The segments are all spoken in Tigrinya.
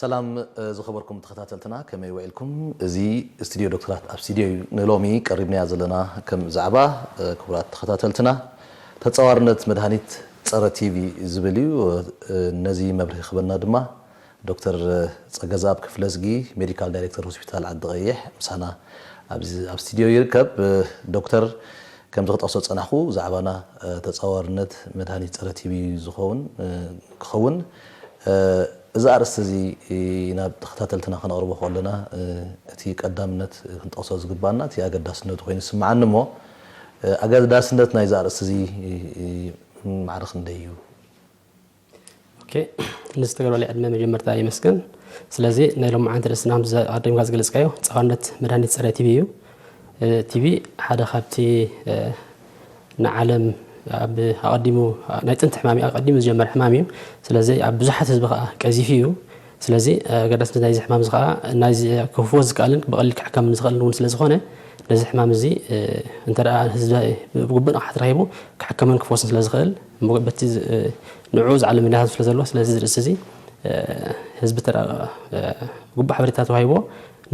ሰላም ዝኸበርኩም ተኸታተልትና፣ ከመይ ውዒልኩም? እዚ ስቱድዮ ዶክተራት ኣብ ስቱድዮ እዩ። ንሎሚ ቀሪብናያ ዘለና ከም ዛዕባ፣ ክቡራት ተኸታተልትና፣ ተጻዋርነት መድሃኒት ጸረ ቲቪ ዝብል እዩ። ነዚ መብርሂ ክበና ድማ ዶክተር ጸገዛብ ክፍለዝጊ፣ ሜዲካል ዳይሬክተር ሆስፒታል ዓዲ ቀይሕ፣ ምሳና ኣብዚ ኣብ ስቱድዮ ይርከብ። ዶክተር፣ ከምዚ ክጠቕሶ ዝጸናሕኩ፣ ዛዕባና ተጻዋርነት መድሃኒት ጸረ ቲቪ ዝኸውን ክኸውን፣ እዚ ኣርእስቲ እዚ ናብ ተኸታተልትና ከነቕርቦ ከለና፣ እቲ ቀዳምነት ክንጠቕሶ ዝግባና እቲ ኣገዳስነቱ ኮይኑ ዝስምዓኒ እሞ፣ ኣገዳስነት ናይዚ ኣርእስቲ እዚ ማዕረ ክንደይ እዩ? ኦኬ፣ ንዝተገብረለይ ዕድመ መጀመርታ የመስግን። ስለዚ ናይ ሎማዓንቲ ርእስና ከምዚ ኣቐዲምካ ዝገለጽካዮ ተጻዋርነት መድሃኒት ጸረ ቲቪ እዩ። ቲቪ ሓደ ካብቲ ንዓለም ኣብ ኣቐዲሙ ናይ ጥንቲ ሕማም እዩ፣ ኣቐዲሙ ዝጀመረ ሕማም እዩ። ስለዚ ኣብ ብዙሓት ህዝቢ ከዓ ቀዚፉ እዩ። ስለዚ ኣገዳስነት ናይዚ ሕማም እዚ ከዓ ናይዚ ክፍወስ ዝከኣልን ብቐሊል ክሕከምን ዝኽእልን እውን ስለዝኾነ ነዚ ሕማም እዚ እንተ ደኣ ህዝቢ ብግቡእ ንቕሓት ረኺቡ ክሕከምን ክፍወስን ስለዝኽእል እሞ በቲ ንዕኡ ዝዓለ ሜላታት ስለ ዘሎ ስለዚ እዚ ርእሲ እዚ ህዝቢ እንተ ደኣ ግቡእ ሓበሬታ ተዋሂብዎ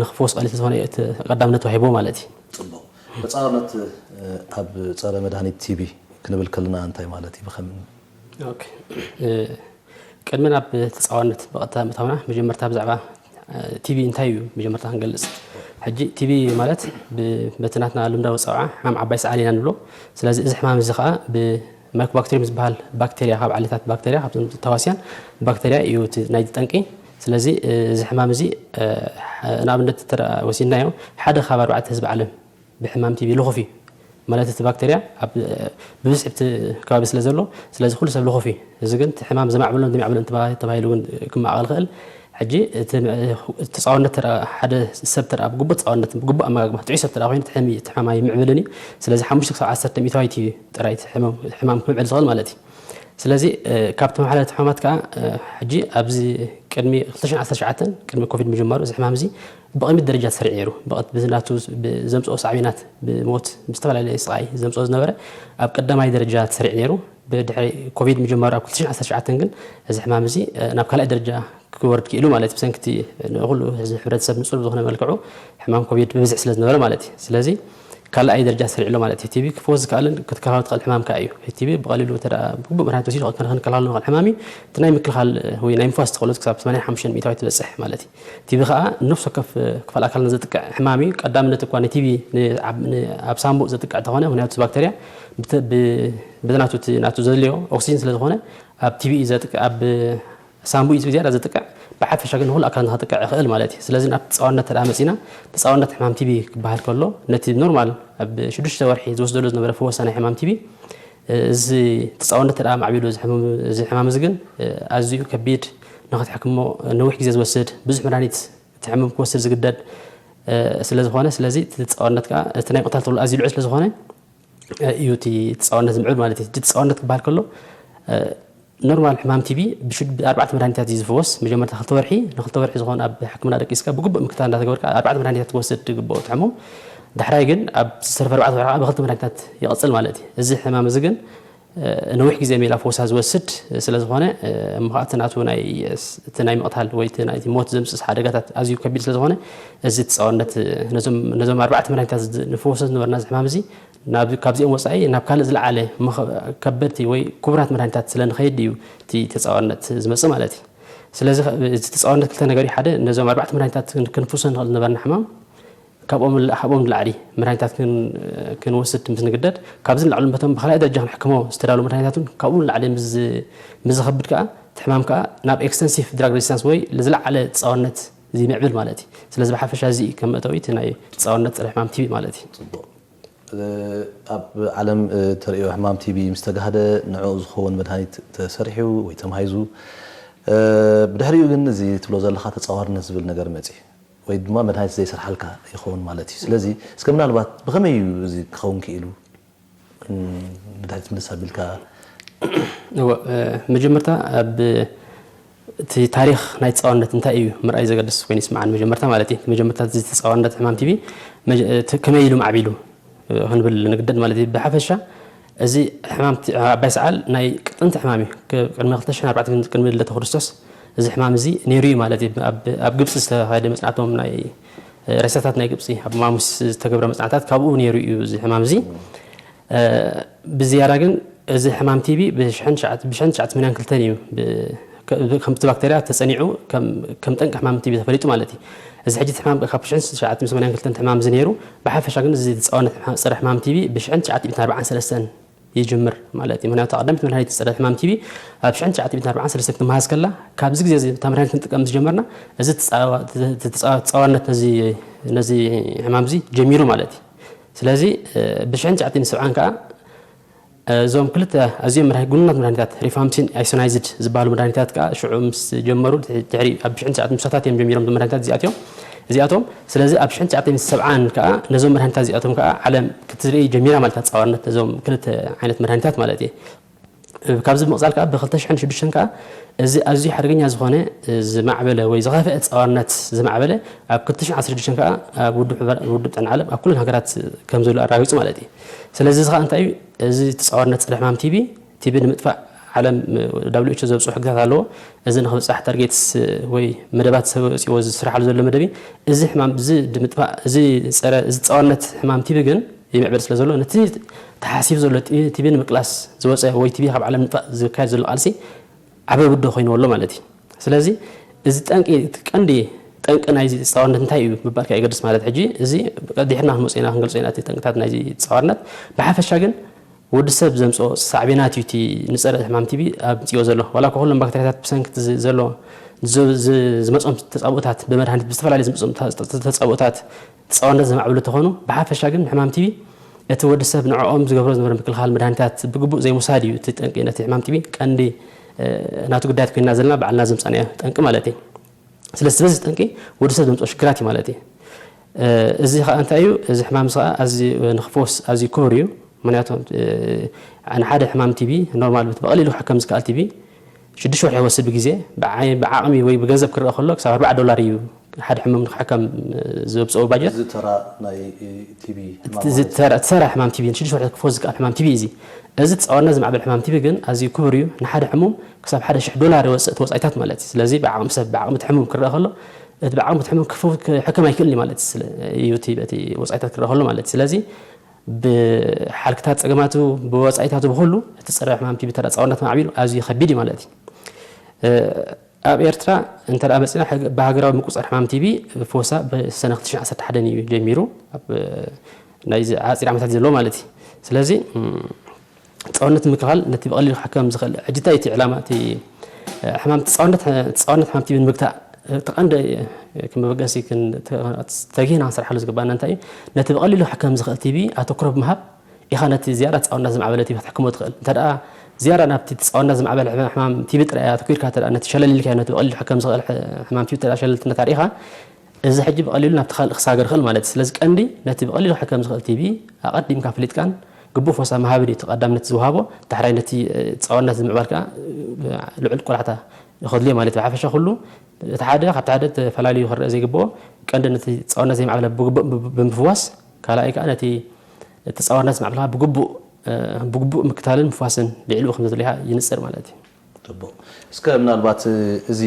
ንክፍወስ ቀሊል ስለዝኾነ እቲ ቀዳምነት ተዋሂብዎ ማለት እዩ። ጽቡቕ። ተጻዋርነት ኣብ ጸረ መድሃኒት ቲቢ ክንብል ከለና እንታይ ማለት እዩ? ብኸም ኦኬ። ቅድሚ ናብ ተጻዋርነት ብቐጥታ ምእታውና መጀመርታ ብዛዕባ ቲቢ እንታይ እዩ መጀመርታ ክንገልጽ። ሕጂ ቲቢ ማለት በቲ ናትና ልምዳዊ ኣጸውዓ ሕማም ዓባይ ሰዓል ኢና ንብሎ። ስለዚ እዚ ሕማም እዚ ከዓ ብማይኮባክቴሪየም ዝበሃል ባክቴርያ ካብ ዓሌታት ባክቴርያ ካብቶም ተዋስያን ባክቴርያ እዩ እቲ ናይቲ ጠንቂ። ስለዚ እዚ ሕማም እዚ ንኣብነት እንተ ወሲድናዮ ሓደ ካብ ኣርባዕተ ህዝቢ ዓለም ብሕማም ቲቢ ልኹፍ እዩ። ማለት እቲ ባክተርያ ኣብ ብብዝሒ እቲ ከባቢ ስለ ዘሎ ስለዚ ኩሉ ሰብ ልኹፍ እዩ። እዚ ግን እቲ ሕማም ዘማዕብሎን ዘማዕብሎን ተባሂሉ እውን ክመቓቐል ይኽእል። ሕጂ እቲ ተፃዋነት ሓደ ሰብ ተኣ ብግቡእ ተፃዋነት ብግቡእ ኣመጋግባ ጥዑይ ሰብ ተኣ ኮይኑ እቲ ሕማም ኣይምዕብልን እዩ። ስለዚ ሓሙሽተ ክሳብ ዓሰርተ ሚእታዊት እዩ ጥራይ እቲ ሕማም ክምዕብል ዝኽእል ማለት እዩ። ስለዚ ካብ ተመሓላለፍቲ ሕማማት ከዓ ሕጂ ኣብዚ ቅድሚ ክልተ ሽሕን ዓሰርተ ትሽዓተን ቅድሚ ኮቪድ ምጅማሩ እዚ ሕማም እዚ ብቕድሚት ደረጃ ተሰሪዑ ነይሩ። ብቐት ብናቱ ዘምፅኦ ሳዕቤናት ብሞት ብዝተፈላለየ ስቓይ ዘምፅኦ ዝነበረ ኣብ ቀዳማይ ደረጃ ተሰሪዑ ነይሩ። ብድሕሪ ኮቪድ ምጅማሩ ኣብ ክልተ ሽሕን ዓሰርተ ትሽዓተን ግን እዚ ሕማም እዚ ናብ ካልኣይ ደረጃ ክወርድ ክኢሉ ማለት እዩ። ብሰንክቲ ንኩሉ ህዝቢ ሕብረተሰብ ንፁር ብዝኾነ መልክዑ ሕማም ኮቪድ ብብዝሒ ስለ ዝነበረ ማለት እዩ። ስለዚ ካልኣይ ደረጃ ሰሪዕሎ ማለት እዩ። ቲቢ ክፈወስ ዝከኣልን ክትከላኸሎ ትኽእል ሕማም ከኣ እዩ። ቲቢ ብቐሊሉ እንተ ደኣ ብግቡእ መድሃኒት ወሲዱ ክንከላኸሎ ንኽእል ሕማም እዩ። እቲ ናይ ምክልኻል ወይ ናይ ምፍዋስ ተኽእሎት ክሳብ ሰማንያን ሓሙሽተን ሚእታዊት ትበጽሕ ማለት እዩ። ቲቢ ከኣ ነፍሲ ወከፍ ክፋል ኣካልና ዘጥቅዕ ሕማም እዩ። ቀዳምነት እኳ ንቲቢ ኣብ ሳምቡእ ዘጥቅዕ እንተኾነ ምክንያቱ ባክተርያ ብናቱ ናቱ ዘድልዮ ኦክሲጅን ስለ ዝኾነ ኣብ ቲቢ እዩ ዘጥቅዕ ኣብ ሳምቡእ እዩ ዝያዳ ዘጥቅዕ። ብሓፈሻ ግን ንኹሉ ኣካል ንኸጥቅዕ ይኽእል ማለት እዩ። ስለዚ ናብ ተፃዋነት ተደኣ መፂና ተፃዋነት ሕማም ቲቢ ክበሃል ከሎ ነቲ ኖርማል ኣብ ሽዱሽተ ወርሒ ዝወስደሉ ዝነበረ ፈወሳ ናይ ሕማም ቲቢ እዚ ተፃዋነት ተደኣ ማዕቢሉ እዚ ሕማም እዚ ግን ኣዝዩ ከቢድ ንኽትሕክሞ ነዊሕ ግዜ ዝወስድ ብዙሕ መድሃኒት እቲ ሕሙም ክወስድ ዝግደድ ስለ ዝኾነ ስለዚ እቲ ተፃዋነት ከዓ እቲ ናይ ምቕታል ተኽእሎ ኣዝዩ ልዑል ስለ ዝኾነ እዩ እቲ ተፃዋነት ዝምዕብል ማለት እዩ። እቲ ተፃዋነት ክበሃል ከሎ ኖርማል ሕማም ቲቢ ብኣርባዕተ መድሃኒታት እዩ ዝፍወስ። መጀመርታ ክልተ ወርሒ ንክልተ ወርሒ ዝኾን ኣብ ሕክምና ደቂስካ ብግቡእ ምክትታል እንዳተገበርካ ኣርባዕተ መድሃኒታት ክወስድ ዝግብኦ እቲ ሕሙም። ዳሕራይ ግን ኣብ ዝተረፈ ኣርባዕተ ወርሒ ከዓ ብክልተ መድሃኒታት ይቕፅል ማለት እዩ። እዚ ሕማም እዚ ግን ነዊሕ ግዜ ሜላ ፈውሳ ዝወስድ ስለ ዝኾነ እሞ ከዓ እቲ ናቱ ናይ እቲ ናይ ምቕታል ወይ እቲ ናይ ሞት ዘምፅእ ሓደጋታት ኣዝዩ ከቢድ ስለ ዝኾነ እዚ ተፃዋነት ነዞም ነዞም ኣርባዕተ መድሃኒታት ንፈወሶ ዝነበርና እዚ ሕማም እዚ ካብዚኦም ወፃኢ ናብ ካልእ ዝለዓለ ከበድቲ ወይ ክቡራት መድሃኒታት ስለ ንኸይድ እዩ እቲ ተፃዋነት ዝመፅእ ማለት እዩ። ስለዚ እቲ ተፃዋነት ክልተ ነገር እዩ። ሓደ ነዞም ኣርባዕተ መድሃኒታት ክንፍሶ ንኽእል ዝነበርና ሕማም ካብኦም ንላዕሊ መድሃኒታት ክንወስድ ምስ ንግደድ ካብዚ ንላዕሉ በቶም ብካልኣይ ደረጃ ክንሕክሞ ዝተዳለዉ መድሃኒታት እውን ካብኡ ንላዕሊ ምስ ዝኸብድ ከዓ እቲ ሕማም ከዓ ናብ ኤክስተንሲቭ ድራግ ሬዚስታንስ ወይ ዝለዓለ ተፃዋነት እዚ ምዕብል ማለት እዩ። ስለዚ ብሓፈሻ እዚ ከም መእተዊ እቲ ናይ ተፃዋነት ፀረ ሕማም ቲቢ ማለት እዩ። ኣብ ዓለም ተርእዮ ሕማም ቲቢ ምስ ተጋህደ ንዕኡ ዝኸውን መድሃኒት ተሰሪሑ ወይ ተማሂዙ ብድሕሪኡ ግን እዚ ትብሎ ዘለኻ ተፃዋርነት ዝብል ነገር መፂ ወይ ድማ መድሃኒት ዘይሰርሓልካ ይኸውን ማለት እዩ። ስለዚ እስከ ምናልባት ብኸመይ እዩ እዚ ክኸውን ክኢሉ ብድሕሪት ምልስ ኣቢልካ እወ መጀመርታ ኣብ እቲ ታሪኽ ናይ ተፃዋነት እንታይ እዩ ምርኣይ ዘገድስ ኮይኑ ይስምዓኒ መጀመርታ ማለት እዩ። መጀመርታ እዚ ተፃዋነት ሕማም ቲቢ ከመይ ኢሉ ማዕቢሉ ክንብል ንግደድ ማለት እዩ። ብሓፈሻ እዚ ሕማም ኣባይ ሰዓል ናይ ጥንቲ ሕማም እዩ። ቅድሚ ክልተ ሽሕን ኣርባዕተን ቅድሚ ልደተ ክርስቶስ እዚ ሕማም እዚ ነይሩ እዩ ማለት እዩ። ኣብ ግብፂ ዝተኻየደ መፅናዕቶም ናይ ሬሳታት ናይ ግብፂ ኣብ ማሙስ ዝተገብረ መፅናዕታት ካብኡ ነይሩ እዩ እዚ ሕማም እዚ። ብዝያዳ ግን እዚ ሕማም ቲቢ ብሽሕን ትሽዓተ ሚእትን ክልተን እዩ ከምቲ ባክተርያ ተፀኒዑ ከም ጠንቂ ሕማም ቲቢ ተፈሊጡ ማለት እዩ። እዚ ሕጂ ሕማም ካብ ሽሕን ትሽዓተ ሚእትን ሰማንያን ክልተን ሕማም እዚ ነይሩ። ብሓፈሻ ግን እዚ ተፃዋነት ፀረ ሕማም ቲቢ ብሽሕን ትሽዓተ ሚእትን ኣርባዓን ሰለስተን ይጅምር ማለት እዩ። ምክንያቱ ቀዳሚት መድሃኒት ፀረ ሕማም ቲቢ ኣብ ሽሕን ትሽዓተ ሚእትን ኣርባዓን ሰለስተን ክትመሃዝ ከላ ካብዚ ግዜ እዚ እታ መድሃኒት ክንጥቀም ዝጀመርና እዚ ተፃዋነት ነዚ ሕማም እዚ ጀሚሩ ማለት እዩ። ስለዚ ብሽሕን ትሽዓተ ሚእትን ሰብዓን ከዓ እዞም ክልተ ኣዝዮም መድሃኒት ግኑናት መድሃኒታት ሪፋምሲን ኣይሶናይዝድ ዝበሃሉ መድሃኒታት ከዓ ሽዑ ምስ ጀመሩ ድሕሪ ኣብ ሽሕን ትሽዓተ ሚእትን ስሳታት እዮም ጀሚሮም መድሃኒታት እዚኣትዮም እዚኣቶም ስለዚ ኣብ ሽሕን ትሽዓተ ሚእትን ሰብዓን ከዓ ነዞም መድሃኒታት እዚኣቶም ከዓ ዓለም ክትርኢ ጀሚራ ማለት ተፃዋርነት እዞም ክልተ ዓይነት መድሃኒታት ማለት እዩ። ካብዚ ብምቕፃል ከዓ ብክልተ ሽሕን ሽዱሽተን ከዓ እዚ ኣዝዩ ሓደገኛ ዝኾነ ዝማዕበለ ወይ ዝኸፍአ ተፃዋርነት ዝማዕበለ ኣብ ክልተ ሽሕን ዓሰርተ ሽዱሽተን ከዓ ኣብ ውድብ ጥዕና ዓለም ኣብ ኩለን ሃገራት ከም ዘሎ ኣራጊፁ ማለት እዩ። ስለዚ እዚ ከዓ እንታይ እዩ? እዚ ተፃዋርነት ፀረ ሕማም ቲቢ ቲቢ ንምጥፋእ ዓለም ዳብሊው ኤች ኦ ዘውፅኦ ሕግታት ኣለዎ። እዚ ንክብፃሕ ታርጌትስ ወይ መደባት ሰብ ወፂዎ ዝስራሓሉ ዘሎ መደብ እዩ። እዚ ሕማም እዚ ንምጥፋእ እዚ ፀረ እዚ ተፃዋርነት ሕማም ቲቢ ግን ይምዕብል ስለ ዘሎ ነቲ ተሓሲቡ ዘሎ ቲቢ ንምቅላስ ዝወፀ ወይ ቲቢ ካብ ዓለም ንምጥፋእ ዝካየድ ዘሎ ቃልሲ ዓበ ብዶ ኮይኑ ኣሎ ማለት እዩ። ስለዚ እዚ ጠንቂ ቀንዲ ጠንቂ ናይዚ ተፃዋርነት እንታይ እዩ ምባልካ የገድስ ማለት ሕጂ እዚ ድሕርና ክንመፅኦ ኢና ክንገልፆ ኢና እቲ ጠንቅታት ናይዚ ተፃዋርነት። ብሓፈሻ ግን ወዲ ሰብ ዘምፅኦ ሳዕቤናት እዩ እቲ ንፀረ ሕማም ቲቢ ኣምፅኦ ዘሎ ዋላ እኮ ኩሎም ባክተሪያታት ብሰንኪ ዘሎ ዝመፆም ተፃብኦታት ብመድሃኒት ብዝተፈላለዩ ዝመፆም ተፃብኦታት ተፃዋርነት ዘማዕብሉ ተኾኑ ብሓፈሻ ግን ሕማም ቲቢ እቲ ወዲ ሰብ ንዕኦም ዝገብሮ ዝነበረ ምክልኻል መድሃኒታት ብግቡእ ዘይምውሳድ እዩ እቲ ጠንቂ ነቲ ሕማም ቲቢ ቀንዲ ናቱ ጉዳያት ኮይና ዘለና ባዕልና ዘምፃናዮ ጠንቂ ማለት እዩ። ስለዚ በዚ ጠንቂ ወዲ ሰብ ዘምፅኦ ሽግራት እዩ ማለት እዩ። እዚ ከዓ እንታይ እዩ? እዚ ሕማም እዚ ከዓ ኣዝዩ ንክፈወስ ኣዝዩ ክቡር እዩ። ምክንያቱ ንሓደ ሕማም ቲቢ ኖርማል ብቐሊሉ ክሕከም ዝከኣል ቲቢ ሽዱሽተ ወርሒ ይወስድ ብግዜ ብዓቕሚ ወይ ብገንዘብ ክረአ ከሎ ክሳብ ኣርባዓ ዶላር እዩ ሓደ ሕሙም ንክሕከም ዘብፅኦ ባጀት። ተራ ሕማም ቲቢ ንሽዱሽተ ወርሒ ክፈወስ ዝከኣል ሕማም ቲቢ እዚ እዚ ተፃዋርነት ዝማዕበል ሕማም ቲቢ ግን ኣዝዩ ክቡር እዩ። ንሓደ ሕሙም ክሳብ ሓደ ሽሕ ዶላር ይወፅእ ተወፃኢታት ማለት እዩ። ስለዚ ብዓቕሚ ሰብ ብዓቕሚ እቲ ሕሙም ክረአ ከሎ እቲ ብዓቕሚ እቲ ሕሙም ክሕከም ኣይክእልን ማለት እዩ። እቲ ወፃኢታት ክረአ ከሎ ማለት እዩ። ስለዚ ብሓልክታት ፀገማቱ ብወፃኢታቱ ብኩሉ እቲ ፀረ ሕማም ቲቢ ተራ ተፃዋርነት ማዕቢሉ ኣዝዩ ከቢድ እዩ ማለት እዩ። ኣብ ኤርትራ እንተ መፂና ብሃገራዊ ምቁፅፃር ሕማም ቲቢ ፈወሳ ብሰነ ክልተ ሽሕን ዓሰርተ ሓደን እዩ ጀሚሩ ናይዚ ዓፂር ዓመታት ዘለዎ ማለት እዩ። ስለዚ ተፃዋርነት ምክልኻል ነቲ ብቐሊሉ ክሕከም ዝኽእል ሕጂ እንታይ እቲ ዕላማ እቲ ሕማም ተፃዋርነት ሕማም ቲቢ ንምግታእ እቲ ቀንዲ ክመበገሲ ተጊህና ክንሰርሓሉ ዝግባና እንታይ እዩ? ነቲ ብቐሊሉ ክሕከም ዝኽእል ቲቢ ኣተኩሮ ብምሃብ ኢኻ ነቲ ዝያዳ ተፃዋርነት ዝማዕበለ ቲቢ ክትሕክሞ ትኽእል። እንተ ደኣ ዝያዳ ናብቲ ተፃዋርነት ዝማዕበለ ሕማም ቲቢ ጥራይ ኣተኲርካ እንተ ነቲ ሸለል ኢልካዮ ነቲ ብቐሊሉ ክሕከም ዝኽእል ሕማም ቲቢ እንተ ሸለልትነት ኣርኢኻ እዚ ሕጂ ብቐሊሉ ናብቲ ካልእ ክሳገር ይኽእል ማለት እዩ። ስለዚ ቀንዲ ነቲ ብቐሊሉ ክሕከም ዝኽእል ቲቢ ኣቐዲምካ ኣፍሊጥካን ግቡእ ፈውሳ ምሃብን እዩ እቲ ቀዳምነት ዝወሃቦ። ዳሕራይ ነቲ ተፃዋርነት ዝምዕባል ከዓ ልዑል ቆላሕታ ከድልዮ ማለት እዩ። ብሓፈሻ ኩሉ እቲ ሓደ ካብቲ ሓደ ተፈላልዩ ክረአ ዘይግብኦ ቀንዲ ነቲ ተፃዋርነት ዘይማዕበለ ብግቡእ ብምፍዋስ ካልኣይ ከዓ ነቲ ተፃዋርነት ዝማዕበልካ ብግቡእ ብግቡእ ምክታልን ምፍዋስን ልዕሊኡ ከም ዘድልየካ ይንፅር ማለት እዩ። ፅቡቕ። እስከ ምናልባት እዚ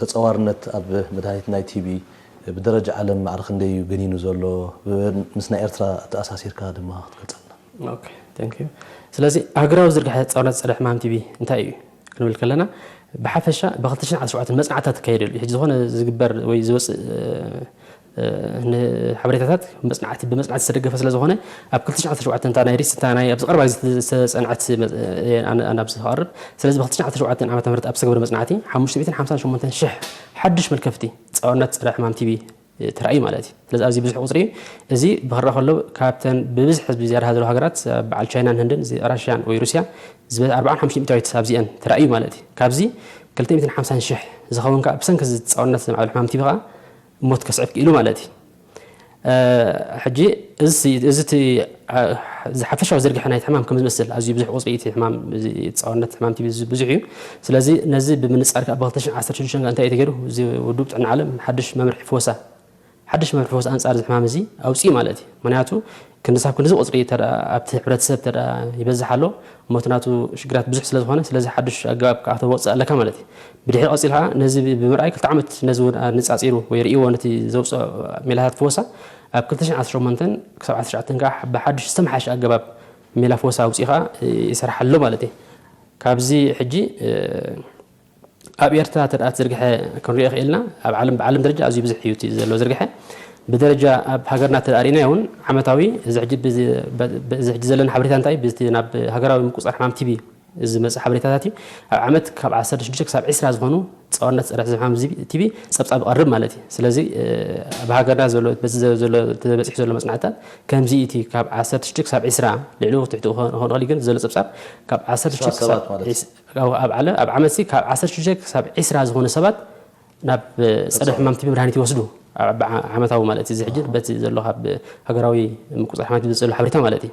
ተፀዋርነት ኣብ መድሃኒት ናይ ቲቢ ብደረጃ ዓለም ማዕረ ክንደይ እዩ ገኒኑ ዘሎ? ምስ ናይ ኤርትራ ተኣሳሲርካ ድማ ክትገልፀልና። ስለዚ ሃገራዊ ዝርግሐ ተፃዋርነት ፀረ ሕማም ቲቢ እንታይ እዩ ክንብል ከለና ብሓፈሻ ብ2017 መፅናዕትታት ይካየደሉ እዩ። ሕጂ ዝኾነ ዝግበር ወይ ዝወፅእ ሓበሬታታት መፅናዕቲ ብመፅናዕቲ ዝተደገፈ ስለ ዝኾነ ኣብ ክልተ ሽሕን ዓሰርተ ሸውዓተን እታ ናይ ሪስ እታ ናይ ኣብዚ ቀረባ ግዜ ዝተፀንዐት ኣናብዚ ክቐርብ። ስለዚ ብ2017 ዓመተ ምህረት ኣብ ዝተገበረ መፅናዕቲ ሓሙሽተ ሚእትን ሓምሳን ሸሞንተን ሽሕ ሓድሽ መልከፍቲ ተፃዋርነት ፀረ ሕማም ቲቢ ተራእዩ ማለት እዩ። ስለዚ ኣብዚ ብዙሕ ቁፅሪ እዩ። እዚ ብክረአ ከሎ ካብተን ብብዝሒ ህዝቢ ዝያዳ ዘለዋ ሃገራት በዓል ቻይናን ህንድን ራሽያን ወይ ሩስያ ኣርባዓን ሓሙሽተ ሚእታዊት ኣብዚአን ተራእዩ ማለት እዩ። ካብዚ ክልተ ሚእትን ሓምሳን ሽሕ ዝኸውን ከዓ ብሰንኪ እዚ ተፃዋርነት ዝማዕበለ ሕማም ቲቢ ከዓ ሞት ከስዕብ ክኢሉ ማለት እዩ። ሕጂ እዚ እቲ ዝሓፈሻዊ ዝርግሐ ናይቲ ሕማም ከም ዝመስል ኣዝዩ ብዙሕ ቁፅሪ እቲ ሕማም ተፃዋርነት ሕማም ቲቢ ብዙሕ እዩ። ስለዚ ነዚ ብምንፃር ከዓ ብ2016 እንታይ እዩ ተገይሩ? እዚ ውድብ ጥዕና ዓለም ሓድሽ መምርሒ ፈወሳ ሓድሽ መምርሒ ፈውሲ ኣንጻር እዚ ሕማም እዚ ኣውፅኢ ማለት እዩ። ምክንያቱ ክንዲ ሳብ ክንዲ ቁፅሪ ተዳ ኣብቲ ሕብረተሰብ ተዳ ይበዝሕ ኣሎ፣ ሞት ናቱ ሽግራት ብዙሕ ስለ ዝኾነ፣ ስለዚ ሓድሽ ኣገባብ ክኣተዎ ወፅእ ኣለካ ማለት እዩ። ብድሕሪ ቀፂልካ ነዚ ብምርኣይ ክልተ ዓመት ነዚ እውን ኣነፃፂሩ ወይ ርእይዎ ነቲ ዘውፅኦ ሜላታት ፈወሳ ኣብ ክልተ ሽሕን ዓሰርተ ሸሞንተን ክሳብ ዓሰርተ ትሽዓተ ከዓ ብሓድሽ ዝተመሓሸ ኣገባብ ሜላ ፈወሳ ኣውፅኢ ከዓ ይሰርሓ ኣሎ ማለት እዩ። ካብዚ ሕጂ ኣብ ኤርትራ ተደኣ ትዝርግሐ ክንሪኦ ክእልና ኣብ ዓለም ብዓለም ደረጃ ኣዝዩ ብዙሕ እዩ እቲ ዘሎ ዝርግሐ። ብደረጃ ኣብ ሃገርና ተደኣ ርኢናዮ እውን ዓመታዊ እዚ ሕጂ ብዚ- በ- በዚ ሕጂ ዘለና ሓበሬታ እንታይ ብቲ ናብ ሃገራዊ ምቁጻር ሕማም ቲቢ ዝመጽእ ሓበሬታታት እዩ። ኣብ ዓመት ካብ ዓሰርተ ሽዱሽተ ክሳብ ዕስራ ዝኾኑ ጸዋርነት ጸረ ሕማም ቲቢ ጸብጻብ ይቐርብ ማለት እዩ። ስለዚ ኣብ ሃገርና ዘሎ በዚ ዘሎ ተበጺሑ ዘሎ መጽናዕትታት ከምዚ እቲ ካብ ዓሰርተ ሽዱሽተ ክሳብ ዕስራ ልዕሊ ትሕቲ ክኾን ይኽእል ግን ዘሎ ጸብጻብ ካብ ዓሰርተ ሽዱሽተ ክሳብ ሰባት ማለት እዩ። ኣብ ዓለ ኣብ ዓመት ካብ ዓሰርተ ሽዱሽተ ክሳብ ዕስራ ዝኾኑ ሰባት ናብ ጸረ ሕማም ቲቢ መድሃኒት ይወስዱ ዓመታዊ ማለት እዩ። እዚ ሕጂ በቲ ዘሎ ካብ ሃገራዊ ምቁጻር ሕማም ቲቢ ዘሎ ሓበሬታ ማለት እዩ።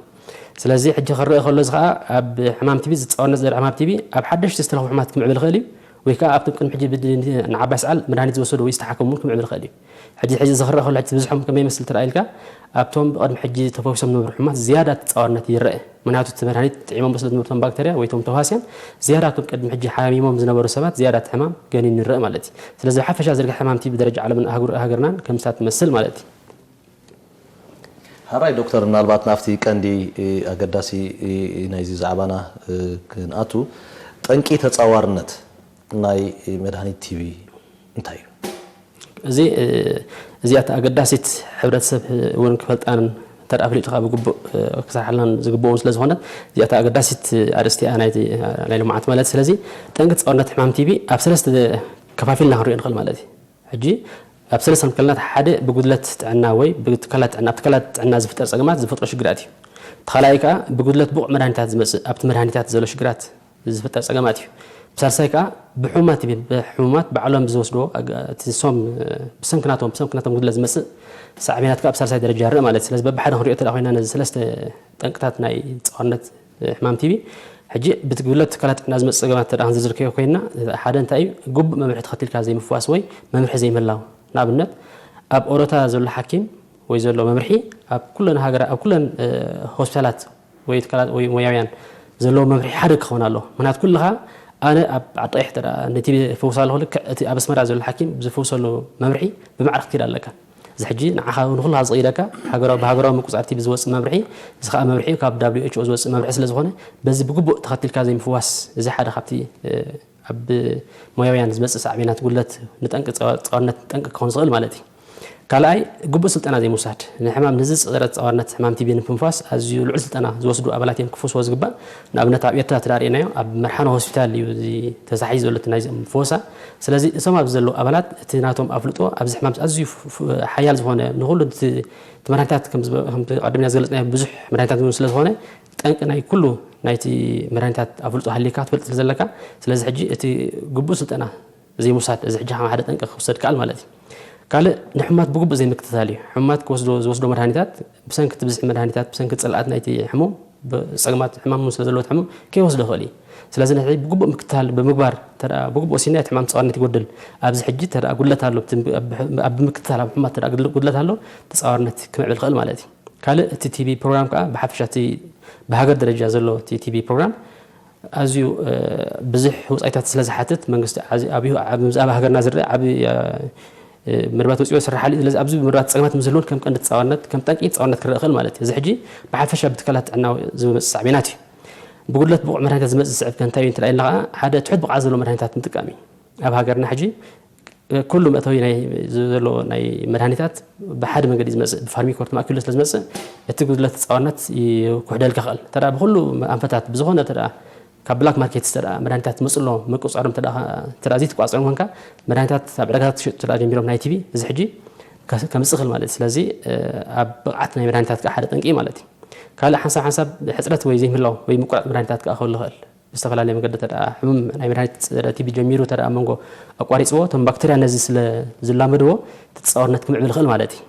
ስለዚ ሕጂ ክረአ ከሎ እዚ ከዓ ኣብ ሕማም ቲቢ ዝፃወነት ዘር ሕማም ቲቢ ኣብ ሓደሽቲ ዝተረኽቡ ሕማት ክምዕብል ይኽእል እዩ ወይ ከዓ ኣብቶም ቅድሚ ሕጂ ንዓባይ ሰዓል መድሃኒት ዝወሰዱ ወይ ዝተሓከሙ እውን ክምዕብል ይኽእል እዩ። ሕጂ ሕዚ ዝኽረአ ከሎ ሕጂ ብዝሖም ከመይ ይመስል ትረኣ ኢልካ ኣብቶም ብቕድሚ ሕጂ ተፈዊሶም ዝነበሩ ሕማት ዝያዳ ተፃዋርነት ይረአ። ምክንያቱ እቲ መድሃኒት ጥዒሞም ስለ ዝነበሩ እቶም ባክተርያ ወይ እቶም ተዋስያን ዝያዳ እቶም ቅድሚ ሕጂ ሓሚሞም ዝነበሩ ሰባት ዝያዳ እቲ ሕማም ገኒን ይረአ ማለት እዩ። ስለዚ ብሓፈሻ ዝርግሐ ሕማም ቲ ብደረጃ ዓለምን ሃገርናን ከምሳ ትመስል ማለት እዩ። ሓራይ ዶክተር፣ ምናልባት ናብቲ ቀንዲ ኣገዳሲ ናይዚ ዛዕባና ክንኣቱ፣ ጠንቂ ተፃዋርነት ናይ መድሃኒት ቲቢ እንታይ እዩ? እዚ እዚኣ ኣገዳሲት ሕብረተሰብ እውን ክፈልጣን እንተ ኣፍሊጥካ ብግቡእ ክሰርሓልናን ዝግብኡን ስለ ዝኾነት እዚኣ ኣገዳሲት ኣርእስቲ እያ ናይ ልምዓት ማለት። ስለዚ ጠንቂ ተፃዋርነት ሕማም ቲቢ ኣብ ሰለስተ ከፋፊልና ክንሪኦ ንኽእል ማለት እዩ። ሕጂ ኣብ ሰለስተ ክንከልና ሓደ ብጉድለት ጥዕና ወይ ብትካላት ጥዕና ኣብ ትካላት ጥዕና ዝፍጠር ፀገማት ዝፈጥሮ ሽግራት እዩ። ተኻላይ ከዓ ብጉድለት ብቑዕ መድሃኒታት ዝመፅእ ኣብቲ መድሃኒታት ዘሎ ሽግራት ዝፍጠር ፀገማት እዩ። ብሳልሳይ ከዓ ብሕሙማት ብሕሙማት ባዕሎም ብዝወስድዎ እቲ ሶም ብሰንክናቶም ብሰንክናቶም ጉድለት ዝመፅእ ሳዕቤናት ከዓ ብሳልሳይ ደረጃ ይረእ ማለት እዩ። ስለዚ በብሓደ ክንሪኦ ተዳ ኮይና ነዚ ሰለስተ ጠንቅታት ናይ ፀዋርነት ሕማም ቲቢ ሕጂ ብትግብለት ትካላት ጥዕና ዝመፅእ ፀገማት ተዳ ክንዝርዝር ከዮ ኮይና ሓደ እንታይ እዩ ግቡእ መምርሒ ተኸቲልካ ዘይምፍዋስ ወይ መምርሒ ዘይምህላው። ንኣብነት ኣብ ኦሮታ ዘሎ ሓኪም ወይ ዘሎ መምርሒ ኣብ ኩለን ሃገራ ኣብ ኩለን ሆስፒታላት ወይ ትካላት ወይ ሞያውያን ዘለዎ መምርሒ ሓደ ክኸውን ኣሎ። ምክንያት ኩልኻ ኣነ ኣብ ዓጣይሕ ተዳ ነቲ ፈውሳ ኣለኹ ልክዕ እቲ ኣብ ኣስመራ ዘሎ ሓኪም ዝፈውሰሉ መምርሒ ብማዕረ ክትከይድ ኣለካ። እዚ ሕጂ ንዓኻ ንኹልኻ ዝቕይደካ ሃገራዊ ብሃገራዊ ምቁጻር ቲቢ ዝወጽእ መምርሒ እዚ ከዓ መምርሒ ካብ ዳብሊው ኤች ኦ ዝወጽእ መምርሒ ስለ ዝኾነ በዚ ብግቡእ ተኸቲልካ ዘይምፍዋስ እዚ ሓደ ካብቲ ኣብ ሞያውያን ዝመጽእ ሳዕቤናት ጉድለት ንጠንቂ ጸዋርነት ጠንቂ ክኸውን ዝኽእል ማለት እዩ። ካልኣይ ግቡእ ስልጠና ዘይምውሳድ ንሕማም ንዚ ጸረ ጸዋርነት ሕማም ቲቢ ንምፍንፋስ ኣዝዩ ልዑል ስልጠና ዝወስዱ ኣባላት እዮም ክፍስዎ ዝግባእ። ንኣብነት ኣብ ኤርትራ ተዳርእናዮ ኣብ መርሓኖ ሆስፒታል እዩ እዚ ተሳሒ ዘሎ እቲ ናይ ፈወሳ። ስለዚ እቶም ኣብዚ ዘለዉ ኣባላት እቲ ናቶም ኣፍልጦ ኣብዚ ሕማም ኣዝዩ ሓያል ዝኾነ ንኩሉ እቲ መድሃኒታት ቀደምና ዝገለፅናዮ ብዙሕ መድሃኒታት ስለ ዝኾነ ጠንቂ ናይ ኩሉ ናይቲ መድሃኒታት ኣፍልጦ ሃልየካ ትፈልጥ ስለ ዘለካ ስለዚ ሕጂ እቲ ግቡእ ስልጠና ዘይምውሳድ እዚ ሕጂ ከም ሓደ ጠንቂ ክውሰድ ከኣል ማለት እዩ። ካልእ ንሕማት ብግቡእ ዘይምክትታል እዩ። ሕማት ክወስዶ ዝወስዶ መድሃኒታት ብሰንኪ እቲ ብዝሒ መድሃኒታት ብሰንኪ ፅልኣት ናይቲ ሕሙም ጸግማት ሕማም ስለ ዘለዎ ሕሙም ከይወስዶ ይኽእል እዩ። ስለዚ ነቲ ብግቡእ ምክትታል ብምግባር ተደኣ ብግቡእ ወሲና እቲ ሕማም ተጻዋርነት ይጎድል። ኣብዚ ሕጂ ተደኣ ጉድለት ኣሎ ኣብ ብምክትታል ኣብ ሕማት ተደኣ ጉድለት ኣሎ ተጻዋርነት ክምዕብል ይኽእል ማለት እዩ። ካልእ እቲ ቲቢ ፕሮግራም ከዓ ብሓፈሻ እቲ ብሃገር ደረጃ ዘሎ እቲ ቲቢ ፕሮግራም ኣዝዩ ብዙሕ ውፃኢታት ስለ ዝሓትት መንግስቲ ኣብዩ ኣብ ሃገርና ዝረአ ዓብ መርባት ወፂኦ ይስራሓሉ እዩ። ስለዚ ኣብዚ መርባት ፀገማት ምስ ዝህልውን ከም ቀንዲ ተፃዋርነት ከም ጠንቂ ተፃዋርነት ክረአ ይኽእል ማለት እዩ። እዚ ሕጂ ብሓፈሻ ብትካላት ጥዕና ዝመፅእ ሳዕቤናት እዩ። ብጉድለት ብቑዕ መድሃኒታት ዝመፅእ ዝስዕብ ከ እንታይ እዩ እንትላ ኢልና ከዓ ሓደ ትሑት ብቕዓት ዘለዎ መድሃኒታት ምጥቃም እዩ። ኣብ ሃገርና ሕጂ ኩሉ መእተዊ ናይ ዘሎ ናይ መድሃኒታት ብሓደ መንገዲ ዝመፅእ ብፋርሚኮር ተማእኪሉ ስለ ዝመፅእ እቲ ጉድለት ተፃዋርነት ይኩሕደልካ ይኽእል። ተዳ ብኩሉ ኣንፈታት ብዝኾነ ተዳ ካብ ብላክ ማርኬት ዝተደኣ መድሃኒታት ዝመፅእ ኣሎ ምቁፃሮም ተዳ ዘይትቋፀሮም ኮንካ መድሃኒታት ኣብ ዕዳጋታት ክሸጡ ተዳ ጀሚሮም ናይ ቲቢ እዚ ሕጂ ከምፅእ ይኽእል ማለት እዩ። ስለዚ ኣብ ብቕዓት ናይ መድሃኒታት ከዓ ሓደ ጠንቂ ማለት እዩ። ካልእ ሓንሳብ ሓንሳብ ሕፅረት ወይ ዘይምህላው ወይ ምቁራፅ መድሃኒታት ከዓ ክህሉ ይኽእል። ብዝተፈላለየ መገዲ ተደኣ ሕሙም ናይ መድሃኒት ፀረ ቲቢ ጀሚሩ ተደኣ መንጎ ኣቋሪፅዎ እቶም ባክተርያ ነዚ ስለ ዝላመድዎ ተፃዋርነት ክምዕብል ይኽእል ማለት እዩ።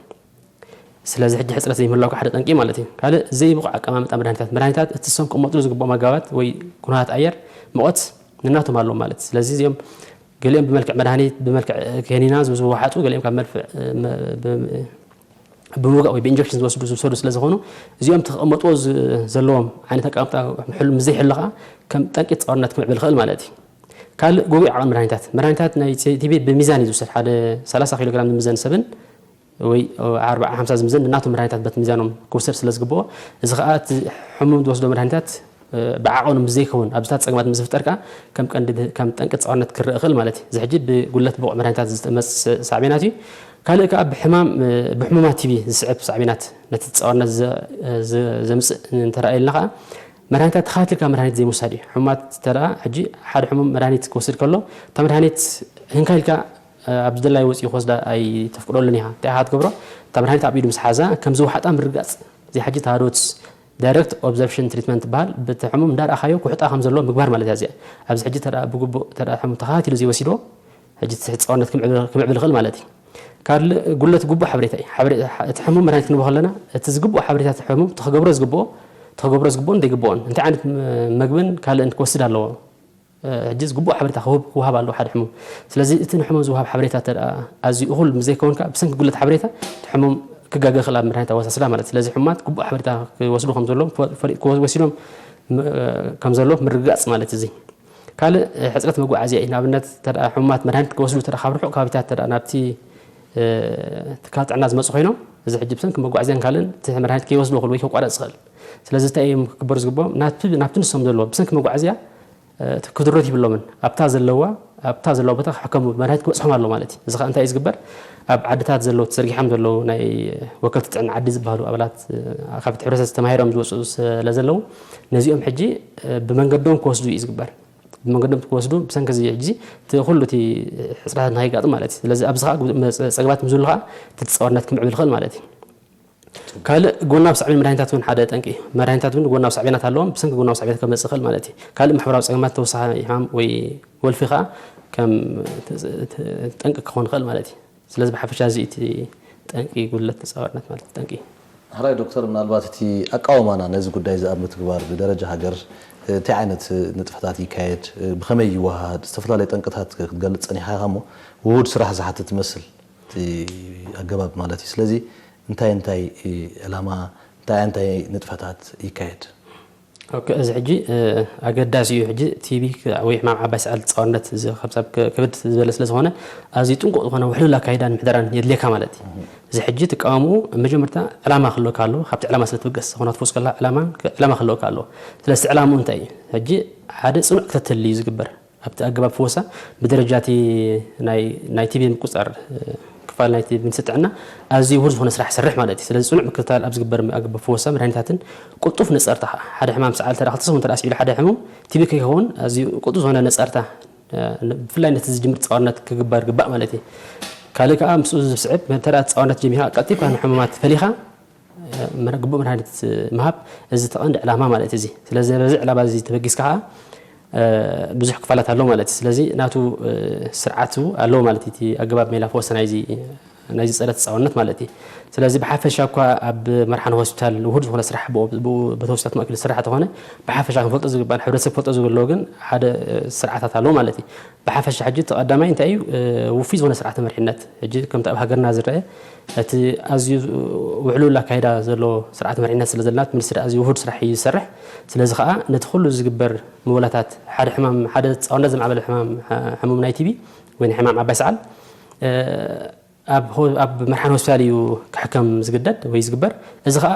ስለዚ ሕጂ ሕፅረት ዘይምህላው ሓደ ጠንቂ ማለት እዩ። ካልእ ዘይብቑዕ ኣቀማምጣ መድሃኒታት መድሃኒታት እቲ ሰም ክቕመጥሉ ዝግብኦም ኣገባባት ወይ ኩነታት ኣየር ሙቐት ንናቶም ኣለዎም ማለት እዩ። ስለዚ እዚኦም ገሊኦም ብመልክዕ መድሃኒት፣ ብመልክዕ ከኒና ዝወሓጡ፣ ገሊኦም ካብ መድፍዕ፣ እ፣ መ-፣ ብ-፣ ብምውጋእ ወይ ብኢንጀክሽን ዝወስዱ፣ ዝውሰዱ ስለ ዝኾኑ፣ እዚኦም ተቐመጥዎ ዝ-፣ ዘለዎም ዓይነት ኣቀማምጣ ሕል-፣ ምስ ዘይሕሉ ከኣ ከም ጠንቂ ተጻዋርነት ክምዕብል ይኽእል ማለት እዩ። ካልእ ግጉይ ዓቐን መድሃኒታት። መድሃኒታት ናይ ቲ ቢ ብሚዛን እዩ ዝውሰድ። ሓደ ሰላሳ ኪሎ ግራም ዝምዘን ሰብን ወይ ኣርብዓ ሓምሳ ዝምዘን ናቶም መድሃኒታት በቲ ሚዛኖም ክውሰድ ስለ ዝግብኦ፣ እዚ ከኣ እቲ ሕሙም ዝወስዶ መድሃኒታት፣ እ፣ ብዓቐኑ ምስ ዘይከውን ኣብዚታት ጸገማት ምስ ዝፍጠር ከኣ ከም ቀንዲ ከም ጠንቂ ተጻዋርነት ክረአ ይኽእል ማለት እዩ። እዚ ሕጂ ብጉድለት ብቑዕ መድሃኒታት ዝመጽእ ሳዕቤናት እዩ። ካልእ ከኣ ብሕማም፣ እ፣ ብሕሙማት ቲ ቢ ዝስዕብ ሳዕቤናት ነቲ ተጻዋርነት ዘ-፣ ዘ-፣ ዘምጽእ እንተረኣየልና ከኣ መድሃኒታት ተኸታቲልካ መድሃኒት ዘይምውሳድ እዩ። ሕሙማት እንተ ደኣ ሕጂ ሓደ ሕሙም መድሃኒት ክወስድ ከሎ እታ መድሃኒት ህንካ ኢልካ ኣብ ዝደላይ ወፂኡ ክወስዳ ኣይተፍቅደሉን ኢኻ። እንታይ ኢኻ ትገብሮ? እታ መድሃኒት ኣብ ኢዱ ምስ ሓዛ ከም ዝወሓጣ ምርግጋፅ። እዚ ሕጂ ተሃዶት ዳይረክት ኦብዘርፕሽን ትሪትመንት ትበሃል። በቲ ሕሙም እንዳረኣኻዮ ክውሕጣ ከም ዘለዎ ምግባር ማለት እያ እዚኣ። ኣብዚ ሕጂ ተደኣ ብግቡእ ተደኣ ሕሙም ተኸታቲሉ ዘይወሲድዎ ሕጂ እቲ ሕፃውነት ክምዕብል ክምዕብል ይኽእል ማለት እዩ። ካልእ ጉድለት ግቡእ ሓበሬታ እዩ። ሓበሬ-፣ እቲ ሕሙም መድሃኒት ክንቦ ከለና እቲ ዝግብኦ ሓበሬታ እቲ ሕሙም ተኸገብሮ ዝግብኦ ተኸገብሮ ዝግብኦን ዘይግብኦን እንታይ ዓይነት መግብን ካልእን ክወስድ ኣለዎ? ሕጂ ዝግቡእ ሓበሬታ ክወሃብ ኣለዎ ሓደ ሕሙም። ስለዚ እቲ ንሕሙም ዝወሃብ ሓበሬታ እንተ ኣዝዩ እኹል ምስ ዘይከውን ከኣ ብሰንኪ ጉድለት ሓበሬታ እቲ ሕሙም ክጋገ ይኽእል ኣብ መድሃኒት ኣወሳስዳ ማለት እዩ። ስለዚ ሕሙማት ግቡእ ሓበሬታ ክወስዱ ከም ዘለዎም ወሲዶም ከም ዘለዎም ምርግጋጽ ማለት እዚ። ካልእ ሕጽረት መጓዓዝያ እዩ። ንኣብነት እንተ ሕሙማት መድሃኒት ክወስዱ እንተ ካብ ርሑቕ ከባቢታት እንተ ናብቲ ትካል ጥዕና ዝመጹ ኮይኖም እዚ ሕጂ ብሰንኪ መጓዓዝያን ካልእን እቲ መድሃኒት ከይወስዱ ይኽእል ወይ ከቋረጽ ይኽእል። ስለዚ እንታይ እዮም ክግበሩ ዝግብኦም? ናብቲ ንሶም ዘለዎ ብሰንኪ መጓዓዝያ ክድረቱ ይብሎምን ኣብታ ዘለዋ ኣብታ ዘለዋ ቦታ ክሕከሙ መድሃኒት ክበፅሖም ኣሎ ማለት እዩ። እዚ ከዓ እንታይ እዩ ዝግበር? ኣብ ዓድታት ዘለዉ ተዘርጊሖም ዘለዉ ናይ ወከልቲ ጥዕና ዓዲ ዝበሃሉ ኣባላት ካብቲ ሕብረተሰብ ተማሂሮም ዝወፅኡ ስለ ዘለዉ ነዚኦም ሕጂ ብመንገዶም ክወስዱ እዩ ዝግበር። ብመንገዶም ክወስዱ ብሰንኪ እዚ ሕጂ እቲ ኩሉ እቲ ሕፅረታት ንኸይጋጥም ማለት እዩ። ስለዚ ኣብዚ ከዓ ፀገማት ምዝሉ ከዓ እቲ ተፃዋርነት ክምዕብል ይኽእል ማለት እዩ። ካልእ ጎናዊ ሳዕቤን መድሃኒታት እውን ሓደ ጠንቂ እዩ። መድሃኒታት እውን ጎናዊ ሳዕቤናት ኣለዎም። ብሰንኪ ጎናዊ ሳዕቤናት ከመፅእ ይኽእል ማለት እዩ። ካልእ ማሕበራዊ ፀገማት ተወሳኺ ሕማም ወይ ወልፊ ከዓ ከም ጠንቂ ክኸውን ይኽእል ማለት እዩ። ስለዚ ብሓፈሻ እዚ እቲ ጠንቂ ጉድለት ተፃዋርነት ማለት ጠንቂ እዩ። ሕራይ ዶክተር፣ ምናልባት እቲ ኣቃውማና ነዚ ጉዳይ እዚ ኣብ ምትግባር ብደረጃ ሃገር እንታይ ዓይነት ንጥፈታት ይካየድ፣ ብኸመይ ይወሃሃድ፣ ዝተፈላለዩ ጠንቅታት ክትገልፅ ፀኒሕካ ኢኻ እሞ ውሁድ ስራሕ ዝሓትት ይመስል። እቲ ኣገባብ ማለት እዩ። ስለዚ እንታይ እንታይ ዕላማ እንታይ እንታይ ንጥፈታት ይካየድ? ኦኬ፣ እዚ ሕጂ ኣገዳሲ እዩ። ሕጂ ቲቢ ወይ ሕማም ዓባይ ሰዓል ተፃዋርነት እዚ ከብሳብ ክብድ ዝበለ ስለ ዝኾነ ኣዝዩ ጥንቁቕ ዝኾነ ውሕሉል ኣካይዳን ምሕደራን የድልየካ ማለት እዩ። እዚ ሕጂ ትቃወምኡ መጀመርታ ዕላማ ክህልወካ ኣለዎ። ካብቲ ዕላማ ስለ ትብገስ ዝኾነ ክትፈውስ ከለካ ዕላማ ዕላማ ክህልወካ ኣለዎ። ስለዚ ዕላምኡ እንታይ እዩ? ሕጂ ሓደ ፅኑዕ ክትትል እዩ ዝግበር። ኣብቲ ኣገባብ ፈወሳ ብደረጃ እቲ ናይ ናይ ቲቢ ምቁፅፃር ክፋል ናይ ቲቢ ሚኒስትሪ ጥዕና ኣዝዩ ውሁድ ዝኾነ ስራሕ ይሰርሕ ማለት እዩ። ስለዚ ፅኑዕ ምክትታል ኣብ ዝግበር ኣገባብ ፈወሳ መድሃኒታትን ቅልጡፍ ነፀርታ ከዓ ሓደ ሕማም ሰዓል ተዳ ክልተ ሰሙን ተዳ ስዒሉ ሓደ ሕሙም ቲቢ ከይኸውን ኣዝዩ ቅልጡፍ ዝኾነ ነፀርታ ብፍላይ ነቲ ዝጅምር ተፃዋርነት ክግበር ግባእ ማለት እዩ። ካልእ ከዓ ምስኡ ዝስዕብ እንተ ተፃዋርነት ጀሚርካ ቀልጢፍካ ንሕሙማት ፈሊኻ ግቡእ መድሃኒት ምሃብ እዚ ተቐንዲ ዕላማ ማለት እዚ። ስለዚ በዚ ዕላማ እዚ ተበጊስካ ከዓ ብዙሕ ክፋላት ኣሎ ማለት እዩ። ስለዚ ናቱ ስርዓቱ ኣለዎ ማለት እቲ ኣገባብ ሜላ ፈወሰ ናይዚ ናይዚ ፀረ ተፃውነት ማለት እዩ። ስለዚ ብሓፈሻ እኳ ኣብ መርሓን ሆስፒታል ውሁድ ዝኾነ ስራሕ በቲ ሆስፒታል ተማእኪሉ ዝስራሕ ተኾነ ብሓፈሻ ክንፈልጦ ዝግባእ ሕብረተሰብ ክፈልጦ ዝግለዎ ግን ሓደ ስርዓታት ኣለዎ ማለት እዩ። ብሓፈሻ ሕጂ እቲ ቀዳማይ እንታይ እዩ? ውፉይ ዝኾነ ስርዓተ መሪሕነት። ሕጂ ከምቲ ኣብ ሃገርና ዝረአ እቲ ኣዝዩ ውዕሉል ኣካይዳ ዘለዎ ስርዓተ መሪሕነት ስለ ዘለና እቲ ሚኒስትሪ ኣዝዩ ውሁድ ስራሕ እዩ ዝሰርሕ። ስለዚ ከዓ ነቲ ኩሉ ዝግበር ምወላታት ሓደ ሕማም ሓደ ተፃዋርነት ዘማዕበለ ሕማም ሕሙም ናይ ቲቢ ወይ ናይ ሕማም ዓባይ ሰዓል ኣብ መርሓን ሆስፒታል እዩ ክሕከም ዝግደድ ወይ ዝግበር። እዚ ከዓ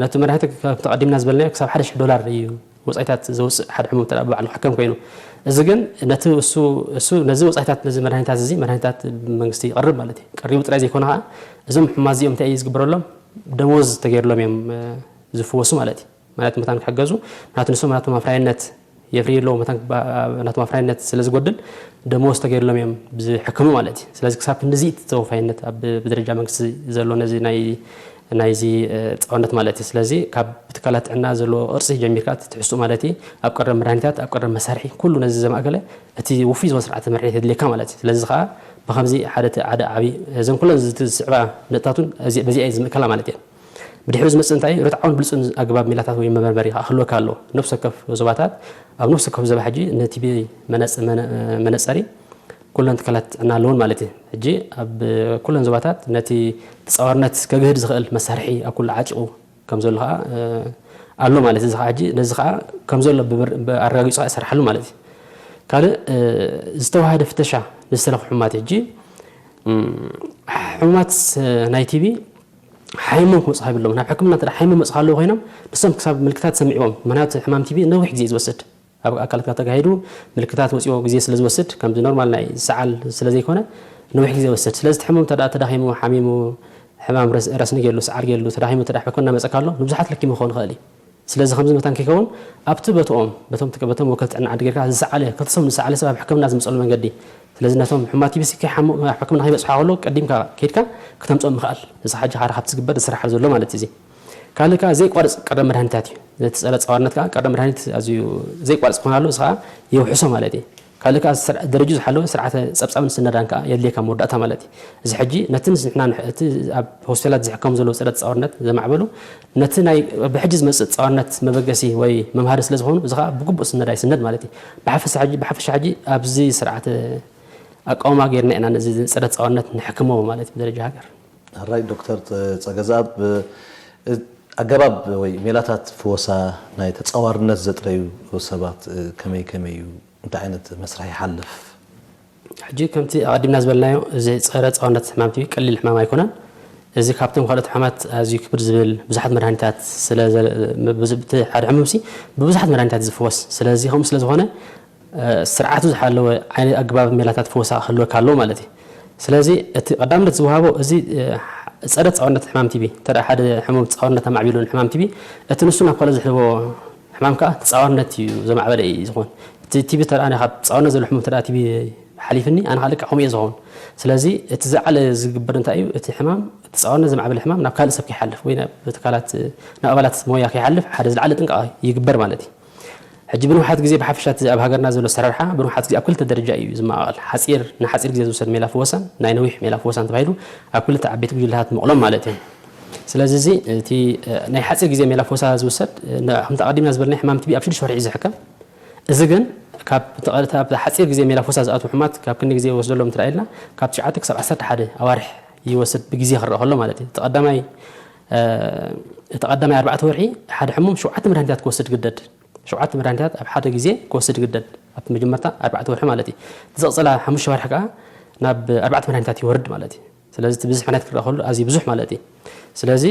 ነቲ መድሃኒት ተቐዲምና ዝበልናዮ ክሳብ ሓደ ሽሕ ዶላር እዩ ወፃኢታት ዘውፅእ ሓደ ሕሙም ተዳ ብባዕሉ ክሕከም ኮይኑ። እዚ ግን ነቲ እሱ እሱ ነዚ ወፃኢታት ነዚ መድሃኒታት እዚ መድሃኒታት ብመንግስቲ ይቐርብ ማለት እዩ። ቀሪቡ ጥራይ ዘይኮነ ከዓ እዞም ሕሙማት እዚኦም እንታይ እዩ ዝግበረሎም? ደሞዝ ተገይርሎም እዮም ዝፍወሱ ማለት እዩ። ማለት መታን ክሕገዙ ናቱ ንሶም ናቶም ኣፍራይነት የፍርዩ ኣለዉ። መታን ናቶም ኣፍራይነት ስለ ዝጎድል ደሞዝ ተገይርሎም እዮም ዝሕክሙ ማለት እዩ። ስለዚ ክሳብ ክንድዚ እቲ ተወፋይነት ኣብ ብደረጃ መንግስቲ ዘሎ ነዚ ናይ ናይዚ ተፃዋርነት ማለት እዩ። ስለዚ ካብ ትካላት ጥዕና ዘለዎ ቅርፂ ጀሚርካ እቲ ትሕዝትኡ ማለት እዩ ኣብ ቀረብ መድሃኒታት ኣብ ቀረብ መሳርሒ ኩሉ ነዚ ዘማእከለ እቲ ውፉይ ዝኾነ ስርዓተ መድሓኒት የድልየካ ማለት እዩ። ስለዚ ከዓ ብከምዚ ሓደ ሓደ ዓብዪ እዘን ኩለን ዝስዕባ ነጥብታት እውን በዚኣ እየ ዝምእከላ ማለት እየን። ብድሕሪኡ ዝመፅእ እንታይ እዩ? ርትዓውን ብሉፅን ኣገባብ ሜላታት ወይ መመርመሪ ከዓ ክህልወካ ኣለዎ። ነፍሲ ወከፍ ዞባታት ኣብ ነፍሲ ወከፍ ዞባ ሕጂ ነቲ መነፀሪ ኩለን ትካላት ጥዕና ኣለውን ማለት እዩ። ሕጂ ኣብ ኩለን ዞባታት ነቲ ተጻዋርነት ከግህድ ዝኽእል መሳርሒ ኣብ ኩሉ ዓጢቑ ከም ዘሎ ኸዓ ኣሎ ማለት እዚ ኸዓ ሕጂ ነዚ ኸዓ ከም ዘሎ ኣረጋጊጹ ኸዓ ይሰርሓሉ ማለት እዩ። ካልእ ዝተዋሃደ ፍተሻ ንዝተለኹ ሕሙማት ሕጂ ሕሙማት ናይ ቲቢ ሓይሞም ክመፁ ካብ ኣለዎም ናብ ሕክምና እንተ ሓይሞም መፁ ካለዉ ኮይኖም ንሶም ክሳብ ምልክታት ሰሚዕዎም ምክንያቱ ሕማም ቲቢ ነዊሕ ግዜ እዩ ዝወስድ ኣብ ኣካላትካ ተካሂዱ ምልክታት ወፂኦ ግዜ ስለ ዝወስድ ከምዚ ኖርማል ናይ ሰዓል ስለ ዘይኮነ ነዊሕ ግዜ ይወስድ ስለዚ ትሕሙም ተዳ ተዳኺሙ ሓሚሙ ሕማም ረስኒ ገሉ ሰዓል ገሉ ተዳኺሙ ተዳ ሕክምና መፀካ ኣሎ ንብዙሓት ለኪሙ ክኸውን ይኽእል እዩ ስለዚ ከምዚ መታን ከይከውን ኣብቲ በትኦም በቶም በቶም ወከልቲ ጥዕና ዓዲ ጌርካ ዝሰዓለ ክልተ ሰብ ዝሰዓለ ሰብ ኣብ ሕክምና ዝምፀሉ መንገዲ ስለዚ ነቶም ሕማት ቲቢ ሲ ከይሓሙ ናብ ሕክምና ከይበፅሓ ከሎ ቀዲምካ ከይድካ ክተምፅኦም ምኽኣል እዚ ሓጂ ሓደ ካብቲ ዝግበር ዝስራሓሉ ዘሎ ማለት እዚ ካልእ ከዓ ዘይቋርፅ ቀረብ መድሃኒታት እዩ ነቲ ፀረ ፀዋርነት ከዓ ቀረብ መድሃኒት ኣዝዩ ዘይቋርፅ ክኾን ኣሎ እዚ ከዓ የውሕሶ ማለት እዩ ካልእ ከዓ ደረጁ ዝሓለወ ስርዓተ ፀብፃብን ስነዳን ከዓ የድልየካ መወዳእታ ማለት እዩ እዚ ሕጂ ነቲ ንሕና እቲ ኣብ ሆስፒታላት ዝሕከሙ ዘለዉ ፀረ ተፃዋርነት ዘማዕበሉ ነቲ ናይ ብሕጂ ዝመፅእ ተፃዋርነት መበገሲ ወይ መምሃሪ ስለ ዝኾኑ እዚ ከዓ ብግቡእ ስነዳ ይስነድ ማለት እዩ ብሓፈሻ ሕጂ ኣብዚ ስርዓተ ኣቃውማ ጌርና ኢና ነዚ ፀረ ተፃዋርነት ንሕክሞ ማለት እዩ ብደረጃ ሃገር ሕራይ ዶክተር ፀገዛብ ኣገባብ ወይ ሜላታት ፍወሳ ናይ ተፃዋርነት ዘጥረዩ ሰባት ከመይ ከመይ እዩ እንታይ ዓይነት መስርሕ ይሓልፍ ሕጂ ከምቲ ኣቐዲምና ዝበልናዮ እዚ ፀረ ፀዋርነት ሕማም ቲቢ ቀሊል ሕማም ኣይኮነን እዚ ካብቶም ካልኦት ሕማማት ኣዝዩ ክብድ ዝብል ብዙሓት መድሃኒታት ስለ ሓደ ሕሙም ሲ ብብዙሓት መድሃኒታት ዝፍወስ ስለዚ ከምኡ ስለ ዝኾነ ስርዓቱ ዝሓለወ ዓይነት ኣገባብ ሜላታት ፈወሳ ክህልወካ ኣለዎ ማለት እዩ። ስለዚ እቲ ቀዳምነት ዝወሃቦ እዚ ፀረ ተፃዋርነት ሕማም ቲቢ እንተ ሓደ ሕሙም ተፃዋርነት ኣማዕቢሉ ንሕማም ቲቢ እቲ ንሱ ናብ ካልኦት ዘሕልፎ ሕማም ከዓ ተፃዋርነት እዩ ዘማዕበለ እዩ ዝኾን። እቲ ቲቢ እንተ ካብ ተፃዋርነት ዘሎ ሕሙም እንተ ቲቢ ሓሊፍኒ ኣነ ከዓ ልክዕ ከምኡ እየ ዝኸውን። ስለዚ እቲ ዝዓለ ዝግበር እንታይ እዩ እቲ ሕማም ተፃዋርነት ዘማዕበለ ሕማም ናብ ካልእ ሰብ ከይሓልፍ ወይ ናብ ትካላት ናብ ኣባላት ሞያ ከይሓልፍ ሓደ ዝለዓለ ጥንቃቐ ይግበር ማለት እዩ። ሕጂ ብንውሓት ግዜ ብሓፈሻ እቲ ኣብ ሃገርና ዘሎ ኣሰራርሓ ብንውሓት ግዜ ኣብ ክልተ ደረጃ እዩ ዝመቓቐል። ሓፂር ንሓፂር ግዜ ዝውሰድ ሜላ ፍወሳን ናይ ነዊሕ ሜላ ፍወሳን ተባሂሉ ኣብ ክልተ ዓበይቲ ጉጅለታት ንመቕሎም ማለት እዩ። ስለዚ እዚ እቲ ናይ ሓፂር ግዜ ሜላ ፍወሳ ዝውሰድ ከምቲ ኣቐዲምና ዝበልና ሕማም ቲቢ ኣብ ሽዱሽተ ወርሒ እዩ ዝሕከም። እዚ ግን ካብ ሓፂር ግዜ ሜላ ፍወሳ ዝኣትዉ ሕማት ካብ ክንዲ ግዜ ይወስደሎም እንተ ኢልና ካብ ትሽዓተ ክሳብ ዓሰርተ ሓደ ኣዋርሕ ይወስድ ብግዜ ክረአ ከሎ ማለት እዩ። እቲ ቀዳማይ እቲ ቀዳማይ ኣርባዕተ ወርሒ ሓደ ሕሙም ሸውዓተ መድሃኒታት ክወስድ ግደድ። ሸውዓተ መድሃኒታት ኣብ ሓደ ግዜ ክወስድ ይግደድ። ኣብቲ መጀመርታ ኣርባዕተ ወርሒ ማለት እዩ። እቲ ዝቕፅላ ሓሙሽተ ወርሒ ከዓ ናብ ኣርባዕተ መድሃኒታት ይወርድ ማለት እዩ። ስለዚ እቲ ብዝሒ መድሃኒት ክረኣ ከሎ ኣዝዩ ብዙሕ ማለት እዩ። ስለዚ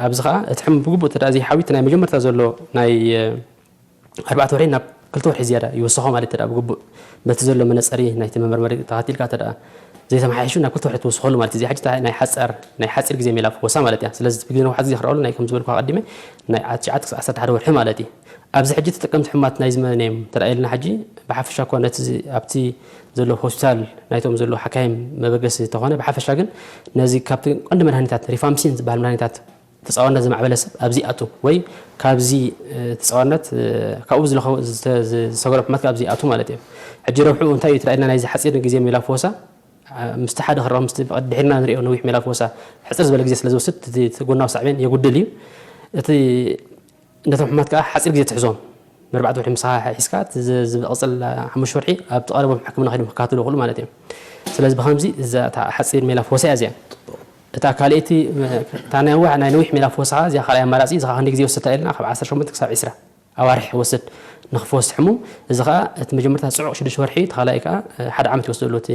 ኣብዚ ከዓ እቲ ሕሙም ብግቡእ እንተ ዘይሓዊ እቲ ናይ መጀመርታ ዘሎ ናይ ኣርባዕተ ወርሒ ናብ ክልተ ወርሒ ዝያዳ ይወስኾ ማለት እዩ። ብግቡእ በቲ ዘሎ መነፀሪ ናይቲ መመርመሪ ተኸቲልካ እንተ ዘይተመሓይሹ ናብ ክልተ ወርሒ ትወስኸሉ ማለት እዩ። እዚ ሕጂ ናይ ሓፃር ናይ ሓፂር ግዜ ሜላ ፈወሳ ማለት እያ። ስለዚ እቲ ግዜ ነውሓት ግዜ ክረኣሉ ናይ ከም ዝበልኩ ኣቐዲመ ናይ ትሽዓተ ክሳብ ዓሰርተ ሓደ ወርሒ ማለት እዩ። ኣብዚ ሕጂ ተጠቀምቲ ሕሙማት ናይዚ መን እዮም እንተ ኢልና ሕጂ ብሓፈሻ እኮ ነቲ ኣብቲ ዘሎ ሆስፒታል ናይቶም ዘሎ ሓካይም መበገሲ እንተኾነ ብሓፈሻ ግን ነዚ ካብቲ ቀንዲ መድሃኒታት ሪፋምሲን ዝበሃል መድሃኒታት ተፃዋርነት ዘማዕበለ ሰብ ኣብዚ ይኣቱ ወይ ካብዚ ተፃዋርነት ካብኡ ዝሰገረ ሕማት ኣብዚ ይኣቱ ማለት እዩ። ሕጂ ረብሑ እንታይ እዩ ትራኢልና ናይዚ ሓፂር ግዜ ሜላ ፈወሳ ምስቲ ሓደ ክረኸብ ምስቲ ድሒርና ንሪኦ ነዊሕ ሜላ ፈወሳ ሕፅር ዝበለ ግዜ ስለ ዝወስድ እቲ ጎናዊ ሳዕቤን የጉድል እዩ። እቲ ነቶም ሕማት ከዓ ሓፂር ግዜ ትሕዞም ንኣርባዕተ ወርሒ ምሳኻ ሒዝካ ዝቕፅል ሓሙሽተ ወርሒ ኣብ ተቐረቦም ሕክምና ከይዶም ክካትሉ ይኽእሉ ማለት እዮም። ስለዚ ብከምዚ እዛ ሓፂር ሜላ ፈወሳ እያ እዚኣ። እታ ካልኣይቲ እታ ናይ ዋዕ ናይ ነዊሕ ሜላ ፈወሳ እዚኣ ካልኣይ ኣማራፂ እዚ ክንዲ ግዜ ወስድ ኢልና ካብ ዓሰርተ ሸሞንተ ክሳብ ዕስራ ኣዋርሕ ወስድ ንክፈወስ ሕሙም እዚ ከዓ እቲ መጀመርታ ፅዑቕ ሽዱሽተ ወርሒ እቲ ካልኣይ ከዓ ሓደ ዓመት ይወስደሉ እቲ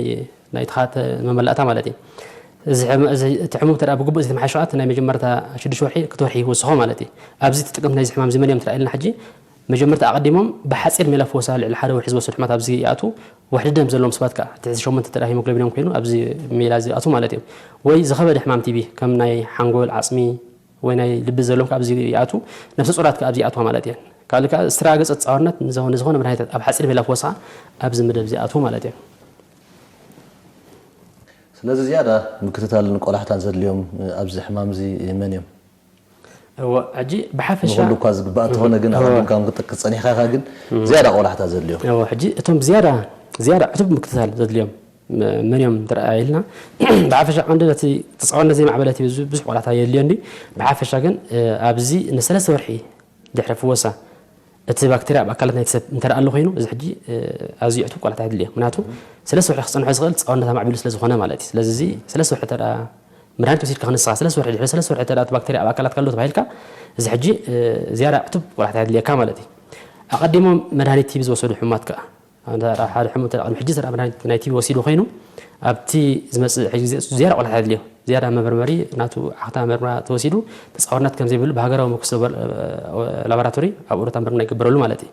ናይ ተኻተ መመላእታ ማለት እዩ። እዚ ሕመ- እዚ- እቲ ሕሙም ተደኣ ብግቡእ ዘይተመሓየሸ ከዓ እቲ ናይ መጀመርታ ሽዱሽተ ወርሒ ክልተ ወርሒ ይወስኾ ማለት እዩ። ኣብዚ እቲ ጥቅምቲ ናይዚ ሕማም እዚ መን እዮም ተራኢልና ሕጂ መጀመርታ ኣቐዲሞም ብሓፂር ሜላ ፈወሳ ልዕሊ ሓደ ወርሒ ዝወስዱ ሕማት ኣብዚ ይኣትዉ። ዋሕዲ ደም ዘለዎም ሰባት ከዓ ትሕቲ ሸሞንተ ተደኣ ሂሞግሎቢኖም ኮይኑ ኣብዚ ሜላ እዚ ይኣትዉ ማለት እዮም። ወይ ዝኸበደ ሕማም ቲቢ ከም ናይ ሓንጎል፣ ዓፅሚ ወይ ናይ ልቢ ዘለዎም ከዓ ኣብዚ ይኣትዉ። ነፍሰ ፁራት ከዓ ኣብዚ ይኣትዋ ማለት እየን። ካልእ ከዓ ዝተረጋገፀ ተፃዋርነት ንዝኾነ መድሃኒታት ኣብ ሓፂር ሜላ ፈወሳ ኣብዚ መደብ እዚ ይኣትዉ ማለት እዮም። ስለዚ ዝያዳ ምክትታልን ቆላሕታን ዘድልዮም ኣብዚ ሕማም እዚ መን እዮም? እወ፣ ሕጂ ብሓፈሻ ንኹሉ እኳ ዝግባእ እንተኾነ ግን እወ። ኣቐዲምካ እውን ክትጠቅስ ጸኒሕካ ኢኻ፣ ግን ዝያዳ ቆላሕታ ዘድልዮም። እወ፣ ሕጂ እቶም ዝያዳ ዝያዳ ዕቱብ ምክትታል ዘድልዮም መ- መን እዮም እንተ ኢልና ብሓፈሻ ቀንዲ ነቲ ተጻዋርነት ዘይማዕበለ እቲ ብዙ- ብዙሕ ቆላሕታ የድልዮ እንዲ ብሓፈሻ ግን እ፣ ኣብዚ ንሰለስተ ወርሒ ድሕሪ ፍወሳ እቲ ባክቴርያ ኣብ ኣካላት ናይቲ ሰብ እንተ ደኣ ኣሎ ኮይኑ፣ እዚ ሕጂ፣ እ፣ ኣዝዩ ዕቱብ ቆላሕታ የድልዮ። ምኽንያቱ፣ ሰለስተ ወርሒ ክጸንሖ ዝኽእል ተጻዋርነት ኣማዕቢሉ ስለ ዝኾነ ማለት እዩ። ስለዚ፣ እዚ ሰለስተ ወርሒ እንተ ደኣ መድሃኒት ወሲድካ ክንስኻ፣ ሰለስተ ወርሒ ድሕሪ ሰለስተ ወርሒ እንተ ደኣ እቲ ባክቴርያ ኣብ ኣካላትካ ኣሎ ተባሂልካ፣ እዚ ሕጂ፣ እ፣ ዝያዳ ዕቱብ ቆላሕታ የድልየካ ማለት እዩ። ኣቐዲሞም መድሃኒት ቲቢ ዝወሰዱ ሕሙማት ከኣ፣ እንተ ደኣ ሓደ ሕሙም እንተ ደኣ ቅድሚ ሕጂ እንተ ደኣ መድሃኒት ናይ ቲቢ ወሲዱ ኮይኑ፣ ኣብቲ ዝመጽእ ሕጂ ግዜ ዝያዳ ቆላሕታ የድልዮ። ዝያዳ መመርመሪ፣ ናቱ ዓኽታ መርመራ ተወሲዱ፣ ተጻዋርነት ከም ዘይብሉ ብሃገራዊ መኩስ ላቦ-፣ ላቦራቶሪ ኣብ ኦሮታ ምርመራ ይግበረሉ ማለት እዩ።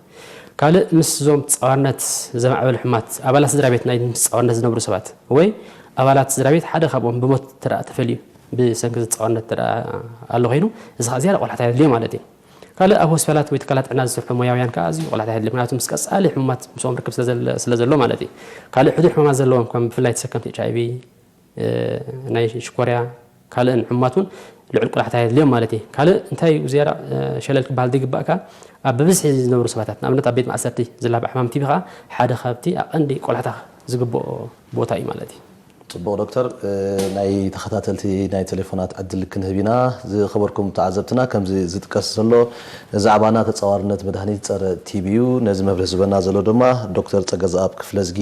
ካልእ፣ ምስ እዞም ተጻዋርነት ዘማዕበሉ ሕማት፣ ኣባላት ስድራ ቤት ናይ ምስ ተጻዋርነት ዝነብሩ ሰባት ወይ ኣባላት ስድራ ቤት ሓደ ካብኦም ብሞት እንተ ደኣ ተፈልዩ፣ ብሰንኪ እዚ ተጻዋርነት እንተ ደኣ ኣሎ ኮይኑ፣ እዚ ኸኣ ዝያዳ ቆላሕታ የድልዮ ማለት እዩ። ካልእ፣ ኣብ ሆስፒታላት ወይ ትካላት ጥዕና ዝሰርሑ ሞያውያን ከኣ ኣዝዩ ቆላሕታ የድልዮ። ምኽንያቱ ምስ ቀጻሊ ሕሙማት ምስኦም ርክብ ስለ ዘለ-፣ ስለ ዘሎ ማለት እዩ። ካልእ ሕዱር ሕማማት ዘለዎም ከም ብፍላይ ተሰከምቲ ኤች ኣይ ቪ፣ እ፣ ናይ ሽኮርያ ካልእን ሕሙማት እውን ልዑል ቆላሕታ የድልዮም ማለት እዩ። ካልእ እንታይ እዩ ዝያዳ፣ እ፣ ሸለል ክበሃል ዝግባእ ከኣ ኣብ ብብዝሒ ዝነብሩ ሰባታት፣ ንኣብነት ኣብ ቤት ማእሰርቲ ዝላባዕ ሕማም ቲቢ ከኣ ሓደ ካብቲ ኣቐንዲ ቆላሕታ ዝግብኦ ቦታ እዩ ማለት እዩ። ጽቡቕ ዶክተር፣ እ፣ ናይ ተኸታተልቲ ናይ ቴሌፎናት ዕድል ክንህብ ኢና። ዝኸበርኩም ተዓዘብትና፣ ከምዚ ዝጥቀስ ዘሎ ንዛዕባና ተጻዋርነት መድሃኒት ጸረ ቲቢ እዩ። ነዚ መብርሂ ዝህበና ዘሎ ድማ ዶክተር ጸገዝኣብ ክፍለዝጊ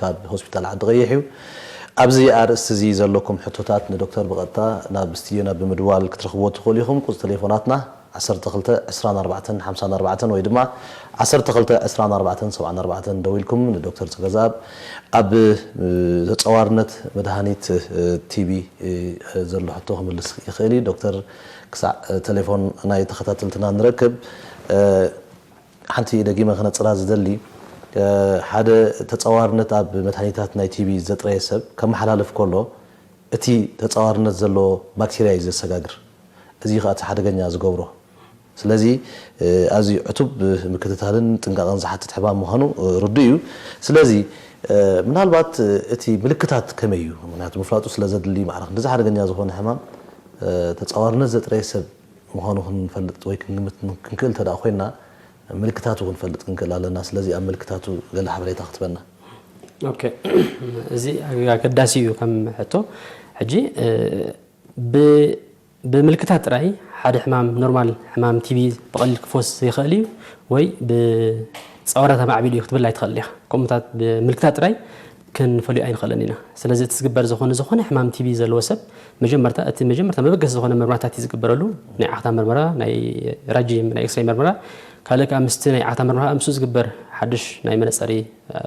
ካብ ሆስፒታል ዓዲ ቀይሕ እዩ። ኣብዚ ኣርእስቲ እዚ ዘለኩም ሕቶታት ንዶክተር ብቐጥታ ናብ ስቱድዮና ብምድዋል ክትረኽብዎ ትኽእሉ ኢኹም። ቁጽሪ ቴሌፎናትና ዓሰርተ ክልተ ዕስራን ኣርባዕተን ሓምሳን ኣርባዕተን ወይ ድማ ዓሰርተ ክልተ ዕስራን ኣርባዕተን ሰብዓን ኣርባዕተን ደዊልኩም ንዶክተር ጸገዝኣብ ኣብ፣ እ፣ ተጻዋርነት መድሃኒት፣ እ፣ ቲቢ፣ እ፣ ዘሎ ሕቶ ክምልስ ይኽእል እዩ። ዶክተር፣ ክሳዕ፣ እ፣ ቴሌፎን ናይ ተኸታተልትና ንረክብ፣ እ፣ ሓንቲ ደጊመ ክነጽራ ዝደሊ፣ እ፣ ሓደ ተጻዋርነት ኣብ መድሃኒታት ናይ ቲቢ ዘጥረየ ሰብ ከመሓላልፍ ከሎ፣ እቲ ተጻዋርነት ዘለዎ ባክቴርያ እዩ ዘሰጋግር። እዚ ኸኣ እቲ ሓደገኛ ዝገብሮ። ስለዚ፣ እ፣ ኣዝዩ ዕቱብ ምክትታልን ጥንቃቐን ዝሓትት ሕማም ምዃኑ፣ እ፣ ርዱእ እዩ። ስለዚ፣ እ፣ ምናልባት፣ እ፣ እቲ ምልክታት ከመይ እዩ? ምኽንያቱ ምፍላጡ ስለ ዘድሊ፣ ማዕረ ክንድዚ ሓደገኛ ዝኾነ ሕማም፣ እ፣ ተጻዋርነት ዘጥረየ ሰብ ምዃኑ ክንፈልጥ ወይ ክንግምት ክንክእል እንተ ደኣ ኮይንና፣ ምልክታቱ ክንፈልጥ ክንክእል ኣለና። ስለዚ ኣብ ምልክታቱ ገለ ሓበሬታ ክትበና። ኦኬ። እዚ ኣገዳሲ እዩ ከም ሕቶ። ሕጂ፣ እ፣ ብ-፣ ብምልክታት ጥራይ ሓደ ሕማም ኖርማል ሕማም ቲቢ ብቐሊል ክፈወስ ይኽእል እዩ ወይ ብጻወራት ኣማዕቢሉ እዩ ክትብል ኣይትኽእልን ኢኻ። ከምኡታት ብምልክታት ጥራይ ክንፈልዮ ኣይንኽእልን ኢና። ስለዚ እቲ ዝግበር ዝኾነ፣ ዝኾነ ሕማም ቲቢ ዘለዎ ሰብ መጀመርታ፣ እቲ መጀመርታ መበገሲ ዝኾነ መርመራታት እዩ ዝግበረሉ። ናይ ዓኽታ መርመራ፣ ናይ ራጂ፣ ናይ ኤክስሬይ መርመራ፣ ካልእ ከኣ ምስቲ ናይ ዓኽታ መርመራ ምስኡ ዝግበር ሓድሽ ናይ መነጸሪ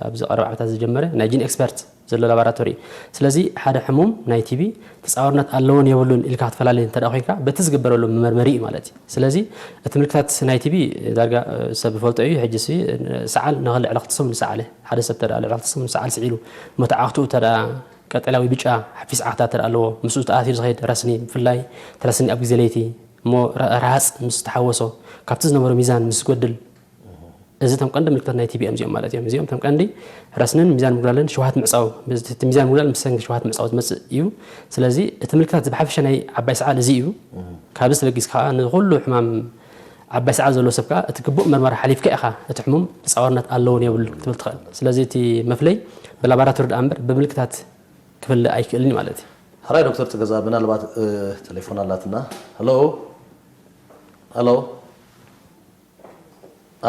ኣብዚ ቀረባ ዓመታት ዝጀመረ ናይ ጂን ኤክስፐርት ዘሎ ላቦራቶሪ እዩ። ስለዚ ሓደ ሕሙም ናይ ቲቢ ተጻዋርነት ኣለዎን የብሉን ኢልካ ክትፈላለ እንተ ደኣ ኮይንካ በቲ ዝግበረሉ መመርመሪ እዩ ማለት እዩ። ስለዚ እቲ ምልክታት ናይ ቲቢ ዳርጋ፣ እ፣ ሰብ ዝፈልጦ እዩ። ሕጂ ሲ፣ እ፣ ሰዓል ንኽልዕለ ክልተ ሰሙን ዝሰዓለ ሓደ ሰብ እንተ ደኣ ልዕሊ ክልተ ሰሙን ዝሰዓል ስዒሉ እሞ እቲ ዓኽትኡ እንተ ደኣ ቀጠልያ ወይ ብጫ ሓፊስ ዓኽታ እንተ ደኣ ኣለዎ፣ ምስኡ ተኣሲሩ ዝኸይድ ረስኒ፣ ብፍላይ እቲ ረስኒ ኣብ ግዜ ለይቲ እሞ ረ-፣ ረሃጽ ምስ ተሓወሶ፣ ካብቲ ዝነበሮ ሚዛን ምስ ዝጎድል፣ እዚ እቶም ቀንዲ ምልክታት ናይ ቲቢ እዮም እዚኦም ማለት እዮም። እዚኦም እቶም ቀንዲ ረስንን ሚዛን ምጉዳልን ሽውሃት ምዕጻው፣ በዚ እቲ ሚዛን ምጉዳል ምስ ሰንኪ ሽውሃት ምዕጻው ዝመጽእ እዩ። ስለዚ እቲ ምልክታት እዚ ብሓፈሻ ናይ ዓባይ ሰዓል እዚ እዩ። ካብዚ ተበጊስካ ከኣ ንኹሉ ሕማም ዓባይ ሰዓል ዘለዎ ሰብ ከኣ እቲ ግቡእ መርመራ ሓሊፍካ ኢኻ እቲ ሕሙም ተጻዋርነት ኣለዎን የብሉን ክትብል ትኽእል። ስለዚ እቲ መፍለይ ብላቦራቶሪ ደኣ እምበር ብምልክታት ክፍለ ኣይክእልን እዩ ማለት እዩ። ሕራይ ዶክተር ጽገዛ፣ ምናልባት፣ እ፣ ቴሌፎን ኣላትና። ሄሎ፣ ሄሎ፣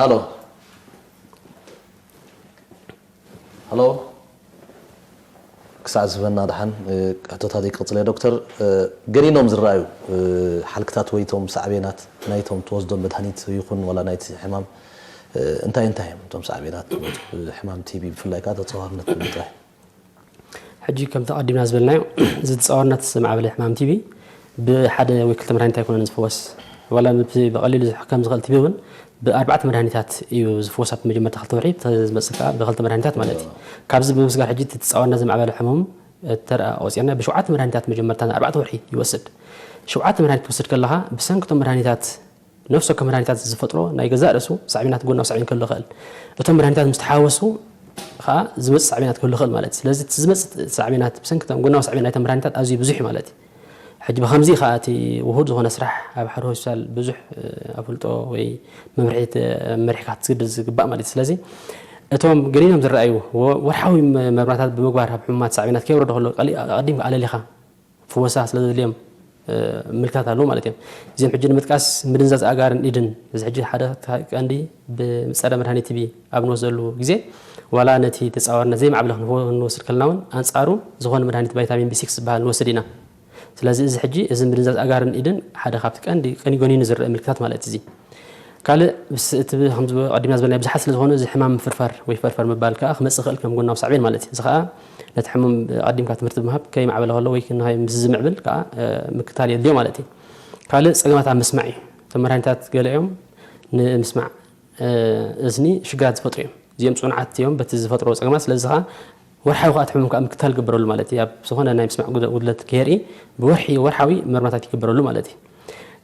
ሄሎ፣ ሄሎ። ክሳዕ ዝህበና ደሓን፣ እ፣ ሕቶታት ይቅጽል እየ ዶክተር። እ፣ ገኒኖም ዝረኣዩ፣ እ፣ ሓልክታት ወይ እቶም ሳዕቤናት ናይቶም ትወስዶም መድሃኒት ይኹን ዋላ ናይቲ ሕማም፣ እ፣ እንታይ እንታይ እዮም እቶም ሳዕቤናት፣ እ፣ ሕማም ቲቢ ብፍላይ ከኣ ተጻዋርነት ብምጥራይ? ሕጂ ከምቲ ኣቐዲምና ዝበልናዮ፣ እዚ ተጻዋርነት ዝማዕበለ ሕማም ቲቢ ብሓደ ወይ ክልተ መድሃኒት ኣይኮነን ዝፍወስ። ዋላ ብቲ ብቐሊሉ ዝሕከም ዝኽእል ቲቢ እውን ብኣርባዕተ መድሃኒታት እዩ ዝፍወስ ኣብቲ መጀመርታ ክልተ ወርሒ፣ እቲ ዝመጽእ ከኣ ብክልተ መድሃኒታት ማለት እዩ። ካብዚ ብምስጋር ሕጂ እቲ ተጻዋርነት ዝማዕበለ ሕሙም እንተ ደኣ ቆጺርና ብሸውዓተ መድሃኒታት መጀመርታ ንኣርባዕተ ወርሒ ይወስድ። ሸውዓተ መድሃኒት ትወስድ ከለኻ ብሰንኪ እቶም መድሃኒታት ነፍሲ ወከፍ መድሃኒታት ዝፈጥሮ ናይ ገዛእ ርእሱ ሳዕቤናት ጎናዊ ሳዕቤን ክህሉ ይኽእል። እቶም መድሃኒታት ምስ ተሓወሱ ከኣ ዝመጽእ ሳዕቤናት ክህሉ ይኽእል ማለት እዩ። ስለዚ እቲ ዝመጽእ ሳዕቤናት ብሰንኪ እቶም ጎናዊ ሳዕቤን ናይቶም መድሃኒታት ኣዝዩ ብዙሕ እዩ ማለት እዩ። ሕጂ ብኸምዚ ከኣ እቲ ውሁድ ዝኾነ ስራሕ ኣብ ሓደ ሆስፒታል ብዙሕ፣ እ፣ ኣፍልጦ ወይ መምርሒ ተ-፣ መሪሕካ ክትስግድድ ዝግባእ ማለት እዩ። ስለዚ እቶም ገኒኖም ዝረኣዩ ወ-፣ ወርሓዊ መ-፣ መርመራታት ብምግባር ኣብ ሕሙማት ሳዕቤናት ከየውረደ ከሎ ቀሊ-፣ ኣቐዲምካ ኣለሊኻ ፍወሳ ስለ ዘድልዮም ምልክታት ኣለዉ ማለት እዮም። እዚኦም ሕጂ ንምጥቃስ ምድንዛዝ ኣእጋርን ኢድን፣ እዚ ሕጂ ሓደ ቀንዲ ብጸረ መድሃኒት ቲቢ ኣብ ንወስደሉ ግዜ ዋላ ነቲ ተጻዋርነት ዘይማዕበለ ክንወስድ ከለና እውን ኣንጻሩ ዝኾነ መድሃኒት ቫይታሚን ቢ ሲክስ ዝበሃል ንወስድ ኢና። ስለዚ እዚ ሕጂ እዚ ምድንዛዝ ኣእጋርን ኢድን ሓደ ካብቲ ቀንዲ ቀንዲ ጎኒኑ ዝረአ ምልክታት ማለት እዚ። ካልእ ምስ እቲ ብ- ከምዚ ቀዲምና ዝበልና ብዙሓት ስለ ዝኾኑ እዚ ሕማም ምፍርፋር ወይ ፈርፈር ምባል ከዓ ክመፅእ ይኽእል ከም ጎናዊ ሳዕቤን ማለት እዩ። እዚ ከዓ ነቲ ሕሙም ኣቐዲምካ ትምህርቲ ብምሃብ ከይማዕበለ ከሎ ወይ ንኸይ ምስ ዝምዕብል ከዓ ምክታል የድልዮ ማለት እዩ። ካልእ ፀገማት ኣብ ምስማዕ እዩ። እቶም መድሃኒታት ገለ እዮም ንምስማዕ እዝኒ ሽግራት ዝፈጥሩ እዮም። እዚኦም ፅኑዓት እዮም በቲ ዝፈጥሮ ፀገማት። ስለዚ ከዓ ወርሓዊ ከዓ እቲ ሕሙም ከዓ ምክታል ይግበረሉ ማለት እዩ። ኣብ ዝኾነ ናይ ምስማዕ ጉድለት ከየርኢ ብወርሒ ወርሓዊ መርመራታት ይግበረሉ ማለት እዩ።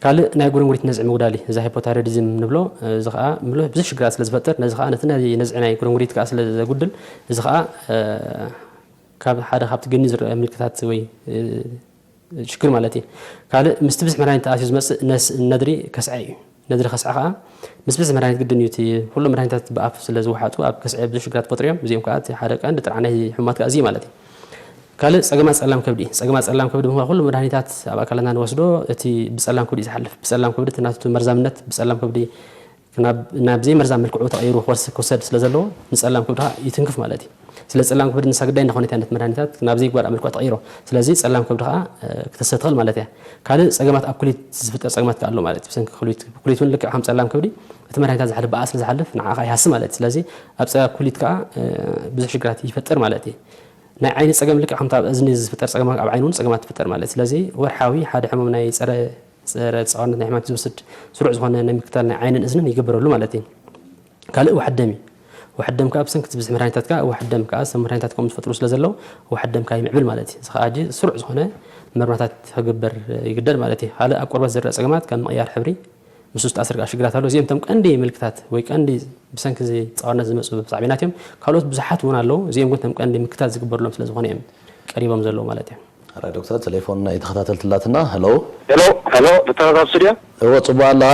ካልእ ናይ ጉርንጉሪት ነዝዒ ምጉዳል እዩ። እዚ ሃይፖታይሮይዲዝም ንብሎ እዚ ከዓ ምሎ ብዙሕ ሽግራት ስለ ዝፈጥር ነዚ ከዓ ነቲ ናይ ነዝዒ ናይ ጉርንጉሪት ከዓ ስለ ዘጉድል እዚ ከዓ ካብ ሓደ ካብቲ ገኒ ዝረአ ምልክታት ወይ ሽግር ማለት እዩ። ካልእ ምስቲ ብዙሕ መድሃኒት ተኣትዩ ዝመፅእ ነድሪ ከስዐ እዩ። ነድሪ ከስዐ ከዓ ምስ ብዙሕ መድሃኒት ግድን እዩ። እቲ ኩሉ መድሃኒታት ብኣፍ ስለ ዝወሓጡ ኣብ ከስዐ ብዙሕ ሽግራት ፈጥሩ እዮም። እዚኦም ከዓ እቲ ሓደ ቀንዲ ጥርዓን ናይ ሕሙማት ከዓ እዚ ማለት እዩ። ካልእ ፀገማት ፀላም ከብዲ። ፀገማት ፀላም ከብዲ ምዃን ኩሉ መድሃኒታት ኣብ ኣካላትና ንወስዶ እቲ ብፀላም ከብዲ እዩ ዝሓልፍ። ብፀላም ከብዲ እቲ ናቱ መርዛምነት ብፀላም ከብዲ ናብ ዘይመርዛም መልክዑ ተቐይሩ ክወስድ ስለ ዘለዎ ንፀላም ከብዲ ከዓ ይትንክፍ ማለት እዩ። ስለ ፀላም ከብዲ ንሳ ግዳይ እንዳኾነት እያ ነቲ መድሃኒታት ናብ ዘይግባእ መልክዑ ተቐይሮ። ስለዚ ፀላም ከብዲ ከዓ ክተሰብ ትኽእል ማለት እያ። ካልእ ፀገማት ኣብ ኩሊት ዝፍጠር ፀገማት ከዓ ኣሎ ማለት እዩ። ብሰንኪ ኩሊት እውን ልክዕ ከም ፀላም ከብዲ እቲ መድሃኒታት ዝሓልፍ ብኣ ስለ ዝሓልፍ ንዓ ከዓ ይሃሲ ማለት እዩ። ስለዚ ኣብ ፀ ኩሊት ከዓ ብዙሕ ሽግራት ይፈጥር ማለት እዩ። ናይ ዓይኒ ፀገም ልክዕ ከምቲ ኣብ እዝኒ ዝፍጠር ፀገም ኣብ ዓይኒ እውን ፀገማት ትፍጠር ማለት እዩ። ስለዚ ወርሓዊ ሓደ ሕሙም ናይ ፀረ ፀረ ተፃዋርነት ናይ ሕማም ዝወስድ ስሩዕ ዝኾነ ናይ ምክታል ናይ ዓይንን እዝንን ይግበረሉ ማለት እዩ። ካልእ ዋሕድ ደም እዩ። ዋሕድ ደም ከዓ ብሰንኪ እቲ ብዙሕ መድሃኒታት ከዓ ዋሕድ ደም ከዓ ሰብ መድሃኒታት ከምኡ ዝፈጥሩ ስለ ዘለዉ ዋሕድ ደም ከዓ ይምዕብል ማለት እዩ። እዚ ከዓ ሕጂ ስሩዕ ዝኾነ መርመራታት ክግበር ይግደድ ማለት እዩ። ካልእ ኣብ ቆርበት ዝረአ ፀገማት ከም ምቕያር ሕብሪ ምስ ውስጥ ኣስር ከዓ ሽግራት ኣለዉ። እዚኦም እቶም ቀንዲ ምልክታት ወይ ቀንዲ ብሰንኪ እዚ ተፃዋርነት ዝመፁ ሳዕቤናት እዮም። ካልኦት ብዙሓት እውን ኣለዉ። እዚኦም ግን እቶም ቀንዲ ምክታት ዝግበርሎም ስለ ዝኾነ እዮም ቀሪቦም ዘለዉ ማለት እዮም። ሕራይ ዶክተር፣ ቴሌፎን ናይ ተኸታተልትላትና። ሄሎ። ሄሎ። ሄሎ። ዶክተር ኣብ ስቱድዮ። እዎ፣ ጽቡቕ ኣለኻ።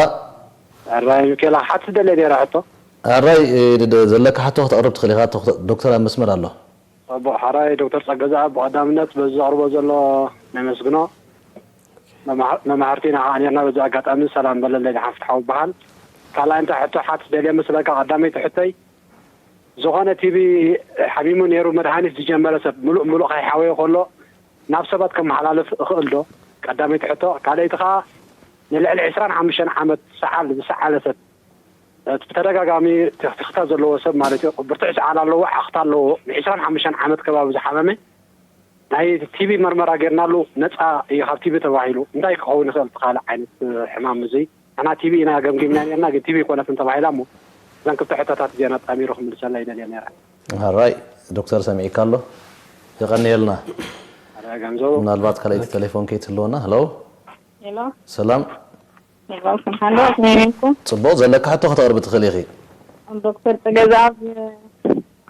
ሕራይ ሚካኤል፣ ሓንቲ ደለ ነይራ ሕቶ። ሕራይ፣ እ፣ ድ-፣ ድ-፣ ዘለካ ሕቶ ክተቕርብ ትኽእል ኢኻ። ዶክተር፣ ዶክተር ኣብ መስመር ኣሎ። ጽቡቕ። ሕራይ ዶክተር ጸገዛኣብ፣ ብቐዳምነት በዚ ዘቕርቦ ዘሎ ነመስግኖ። መማህ-፣ መማህርቲ ኢና ከኣ ነርና። በዚ ኣጋጣሚ ሰላም በለለይ፣ ንሓፍቲ ሓው ይበሃል። ካልኣይ እንታይ ሕቶ ሓንቲ ደልየ መስለካ፣ ቀዳመይቲ ሕቶይ፣ ዝኾነ ቲቢ ሓሚሙ ነይሩ፣ መድሃኒት ዝጀመረ ሰብ ምሉእ ምሉእ ከይሓወየ ከሎ ናብ ሰባት ከመሓላልፍ እኽእል ዶ? ቀዳመይቲ ሕቶ። ካልኣይቲ ኸኣ ንልዕሊ ዕስራን ሓሙሽተን ዓመት ሰዓል ዝሰዓለ ሰብ፣ እቲ ብተደጋጋሚ ትኽትኽታ ዘለዎ ሰብ ማለት እዩ፣ ብርቱዕ ሰዓል ኣለዎ፣ ዓኽታ ኣለዎ፣ ንዕስራን ሓሙሽተን ዓመት ከባቢ ዝሓመመ ናይ ቲቢ መርመራ ጌርናሉ ነፃ እዩ ካብ ቲቢ ተባሂሉ። እንታይ ክኸውን ይኽእል እቲ ካልእ ዓይነት ሕማም እዙይ? ንሕና ቲቢ ኢና ገምጊምና ኔርና፣ ግን ቲቢ ኣይኮነትን ተባሂላ እሞ እዘን ክልተ ሕቶታት እዚአን ኣጣሚሩ ክምልሰላ ይደልየ ነይረ። ሕራይ ዶክተር ሰሚዕካ ኣሎ፣ የቐንየልና። ሕራይ ገንዘቡ። ምናልባት ካልኣይቲ ቴሌፎን ከይትህልወና። ሄሎ። ሄሎ። ሰላም። ሄሎ፣ ሰላም፣ ከመይ ኢልኩም? ጽቡቕ፣ ዘለካ ሕቶ ከተቕርቢ ትኽእሊ ኢኺ። ዶክተር ጸገዛኣብ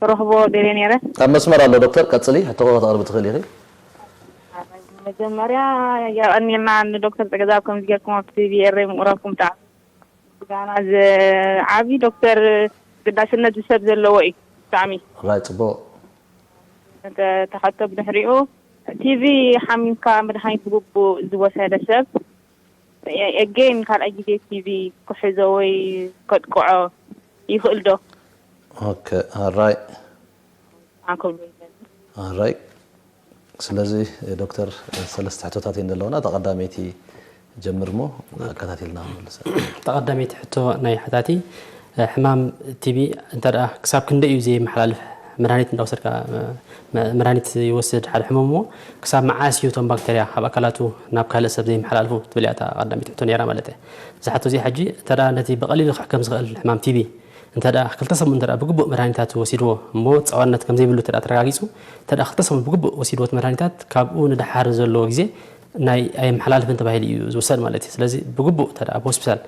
ክረኽቦ ደልየ ነይረ። ኣብ መስመር ኣሎ ዶክተር፣ ቀጽሊ፣ ሕቶኺ ከተቕርቢ ትኽእሊ ኢኺ። መጀመርያ የቐንየልና ንዶክተር ጸገዛኣብ ከምዚ ጌርኩም ኣብ ቲቪ ኤረይ ምቕራብኩም ብጣዕሚ ምስጋና ዝዓቢ። ዶክተር ግዳስነት ዝሰብ ዘለዎ እዩ ብጣዕሚ። ራይ ጽቡቕ። እተ-፣ ተሓቶ ብድሕሪኡ ቲቪ ሓሚምካ መድሃኒት ብግቡእ ዝወሰደ ሰብ ኤጌን ካልኣይ ግዜ ቲቪ ክሕዞ ወይ ከጥቅዖ ይኽእል ዶ? ኦኬ፣ ኣራይ። ኣንከብሎ ይዘኒ። ኣራይ። ስለዚ ዶክተር፣ ሰለስተ ሕቶታት እየን ዘለውና። እታ ቀዳመይቲ ጀምር እሞ ኣከታቲልና ንመልሳ። እታ ቀዳመይቲ ሕቶ ናይ ሓታቲ፣ ሕማም ቲቢ እንተ ደኣ ክሳብ ክንደይ እዩ ዘየመሓላልፍ? መድሃኒት እንዳወሰድካ፣ መ-፣ መድሃኒት ይወስድ ሓደ ሕሙም እሞ፣ ክሳብ መዓስ እዩ እቶም ባክተርያ ካብ ኣካላቱ ናብ ካልእ ሰብ ዘይመሓላልፉ ትብል እያ እታ ቀዳመይቲ ሕቶ ነይራ ማለት እያ። እዛ ሕቶ እዚኣ ሕጂ፣ እንተ ደኣ ነቲ ብቐሊሉ ክሕከም ዝኽእል ሕማም ቲቢ፣ እንተ ደኣ ክልተ ሰሙን እንተ ደኣ ብግቡእ መድሃኒታት ወሲድዎ እሞ፣ ጸዋርነት ከም ዘይብሉ እንተ ደኣ ተረጋጊጹ፣ እንተ ደኣ ክልተ ሰሙን ብግቡእ ወሲድዎ እቲ መድሃኒታት፣ ካብኡ ንደሓር ዘሎ ግዜ ናይ ኣየመሓላልፍን ተባሂሉ እዩ ዝውሰድ ማለት እዩ። ስለዚ ብግቡእ እንተ ደኣ ኣብ ሆስፒታል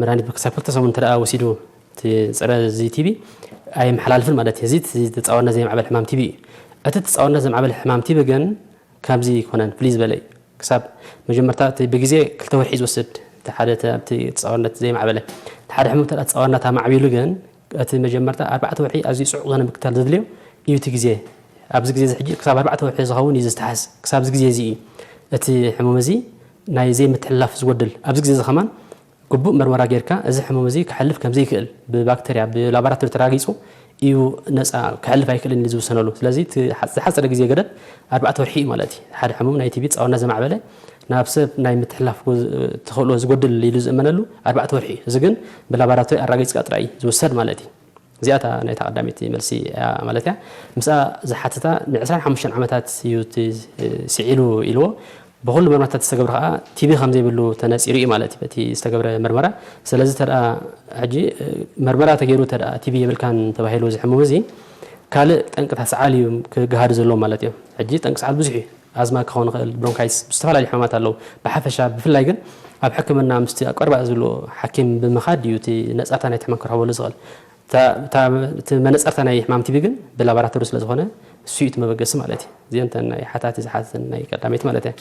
መድሃኒት ክሳብ ክልተ ሰሙን እንተ ደኣ ወሲዱ እቲ ጸረ እዚ ቲቢ ኣየመሓላልፍን ማለት እዩ። እዚ እቲ ተጻዋርነት ዘይማዕበል ሕማም ቲቢ እዩ። እቲ ተጻዋርነት ዘይማዕበል ሕማም ቲቢ ግን ከምዚ ኣይኮነን፣ ፍልይ ዝበለ እዩ። ክሳብ መጀመርታ እቲ ብግዜ ክልተ ወርሒ ዝወስድ፣ እቲ ሓደ እቲ ኣብቲ ተጻዋርነት ዘይማዕበለ። እቲ ሓደ ሕሙም እንተ ደኣ ተጻዋርነት ኣማዕቢሉ ግን፣ እቲ መጀመርታ ኣርባዕተ ወርሒ ኣዝዩ ጽዑቕ ዝኾነ ምክታል ዘድልዮ እዩ እቲ ግዜ። ኣብዚ ግዜ እዚ ሕጂ ክሳብ ኣርባዕተ ወርሒ ዝኸውን እዩ ዝተሓዝ። ክሳብ እዚ ግዜ እዚ እዩ እቲ ሕሙም እዚ ናይ ዘይምትሕልላፍ ዝጎድል ኣብዚ ግዜ እዚ ከማን ግቡእ መርመራ ጌርካ እዚ ሕሙም እዚ ክሓልፍ ከም ዘይክእል ብባክተርያ ብላቦራቶሪ ተራጊጹ እዩ ነፃ ክሓልፍ ኣይክእልን ኢሉ ዝውሰነሉ። ስለዚ እቲ ሓ- ዝሓፀረ ግዜ ገደብ ኣርባዕተ ወርሒ እዩ ማለት እዩ። ሓደ ሕሙም ናይ ቲቢ ፃውና ዘማዕበለ ናብ ሰብ ናይ ምትሕላፍ ጉ- ተኽእሎ ዝጎድል ኢሉ ዝእመነሉ ኣርባዕተ ወርሒ እዩ። እዚ ግን ብላቦራቶሪ ኣራጊፅካ ጥራይ እዩ ዝውሰድ ማለት እዩ። እዚኣታ ናይታ ቀዳመይቲ መልሲ እያ ማለት እያ። ምስኣ ዝሓተታ ን25 ዓመታት እዩ እቲ ስዒሉ ኢልዎ። ብኹሉ መርመርታት ዝተገብረ ከዓ ቲቢ ከም ዘይብሉ ተነፂሩ እዩ ማለት እዩ በቲ ዝተገብረ መርመራ። ስለዚ ተደኣ ሕጂ መርመራ ተገይሩ ተደኣ ቲቢ የብልካን ተባሂሉ ዝሕሙም እዚ ካልእ ጠንቅታት ሰዓል እዩ ክገሃዱ ዘለዎ ማለት እዩ። ሕጂ ጠንቂ ሰዓል ብዙሕ እዩ። ኣዝማ ክኸውን ይኽእል፣ ብሮንካይትስ፣ ዝተፈላለዩ ሕማማት ኣለዉ። ብሓፈሻ ብፍላይ ግን ኣብ ሕክምና ምስቲ ኣብ ቀረባ ዘሎ ሓኪም ብምኻድ እዩ እቲ ነፃታ ናይቲ ሕማም ክረኽበሉ ዝኽእል። እታ- እታ- እቲ መነፀርታ ናይ ሕማም ቲቢ ግን ብላቦራቶሪ ስለ ዝኾነ እሱ እዩ እቲ መበገሲ ማለት እዩ። እዚአን እተን ናይ ሓታቲ ዝሓተተን ናይ ቀዳመይቲ ማለት እያ።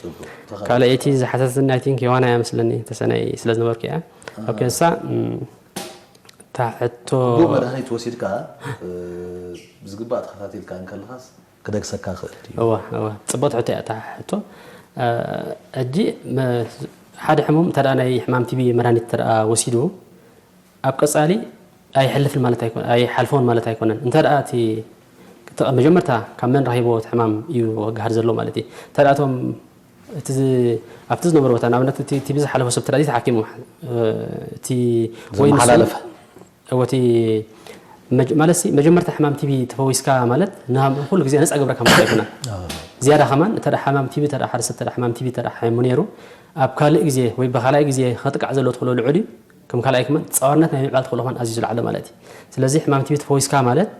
ካልኣይቲ ዝሓተተን ናይ ቲንክ ዮሃና እያ መስለኒ ተሰነይ ስለ ዝነበርኩ እያ። ኦኬ፣ እሳ እም፣ እታ ሕቶ ግቡእ መድሃኒት ወሲድካ እ፣ ብዝግባእ ተኸታቲልካ እንከለኻስ ክደግሰካ ክእል ድዩ? እዋ እዋ፣ ፅቡቅ ሕቶ እያ እታ ሕቶ። እ፣ ሕጂ መ- ሓደ ሕሙም እንተ ደኣ ናይ ሕማም ቲቢ መድሃኒት እንተ ደኣ ወሲዱ ኣብ ቀፃሊ ኣይሕልፍን ማለት ኣይኮነ ኣይሓልፎን ማለት ኣይኮነን። እንተ ደኣ እቲ እቲ መጀመርታ ካብ መን ረኺቦ እቲ ሕማም እዩ ክገሃድ ዘሎ ማለት እዩ። እንተ ደኣ እቶም እቲ ዝ- ኣብቲ ዝነበሩ ቦታ ንኣብነት እቲ ቲቢ ዝሓለፎ ሰብ እንተ ደኣ ተሓኪሙ እ፣ እቲ ወይ ንሱ- ዝመሓላለፈ። እወ፣ እቲ መጀ- ማለት ሲ መጀመርታ ሕማም ቲቢ ተፈዊስካ ማለት ንሃም ኩሉ ግዜ ነፃ ገብረካ ማለት ኣይኮነን። ዝያዳ ከማን እንተ ደኣ ሕማም ቲቢ እንተ ደኣ ሓደ ሰብ እንተ ደኣ ሕማም ቲቢ እንተ ደኣ ሓሚሙ ነይሩ ኣብ ካልእ ግዜ ወይ ብካልኣይ ግዜ ከጥቃዕ ዘሎ ትኽእሎ ልዑል እዩ። ከም ካልኣይ ከማን ፃዋርነት ናይ ምዕባል ትኽእሎ ከማን ኣዝዩ ዝለዓለ ማለት እዩ። ስለዚ ሕማም ቲቢ ተፈዊስካ ማለት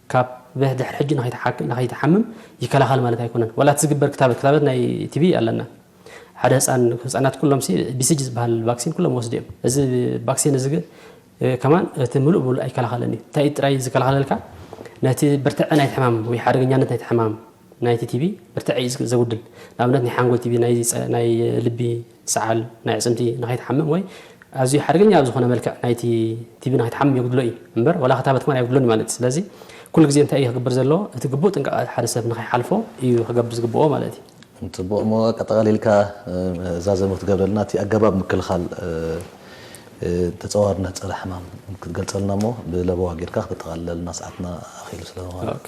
ካብ ብድሕሪ ሕጂ ንኸይትሓክ- ንኸይትሓምም ይከላኸል ማለት ኣይኮነን። ዋላ እቲ ዝግበር ክታበት ክታበት ናይ ቲቢ ኣለና። ሓደ ህፃን ህፃናት ኩሎም ሲ ቢሲጂ ዝበሃል ቫክሲን ኩሎም ወስዱ እዮም። እዚ ቫክሲን እዚ ግን እ፣ ከማን እቲ ምሉእ ብምሉእ ኣይከላኸልን እዩ። እንታይ እዩ ጥራይ ዝከላኸለልካ ነቲ ብርትዐ ናይቲ ሕማም ወይ ሓደገኛነት ናይቲ ሕማም ናይቲ ቲቢ ብርትዐ እዩ ዘጉድል። ንኣብነት ናይ ሓንጎል ቲቢ፣ ናይ ጸ- ናይ ልቢ ሰዓል፣ ናይ ኣዕፅምቲ ንኸይትሓምም ወይ ኣዝዩ ሓደገኛ ኣብ ዝኾነ መልክዕ ናይቲ ቲቢ ንኸይትሓምም የጉድሎ እዩ እምበር ዋላ ክታበት ከማን ኣይጉድሎን እዩ ማለት እዩ። ስለዚ ኩሉ ግዜ እንታይ እዩ ክግበር ዘለዎ? እቲ ግቡእ ጥንቃቐ ሓደ ሰብ ንኸይሓልፎ እዩ ክገብር ዝግብኦ ማለት እዩ። ፅቡቕ እሞ ቀጠቓሊልካ እ፣ ዛዘሙ ክትገብረልና እቲ ኣገባብ ምክልኻል እ፣ እ፣ ተፀዋርነት ፀረ ሕማም ክትገልፀልና እሞ ብለበዋ ጌርካ ክተጠቓልለልና ሰዓትና ኣኺሉ ስለዝኾነ ኦኬ።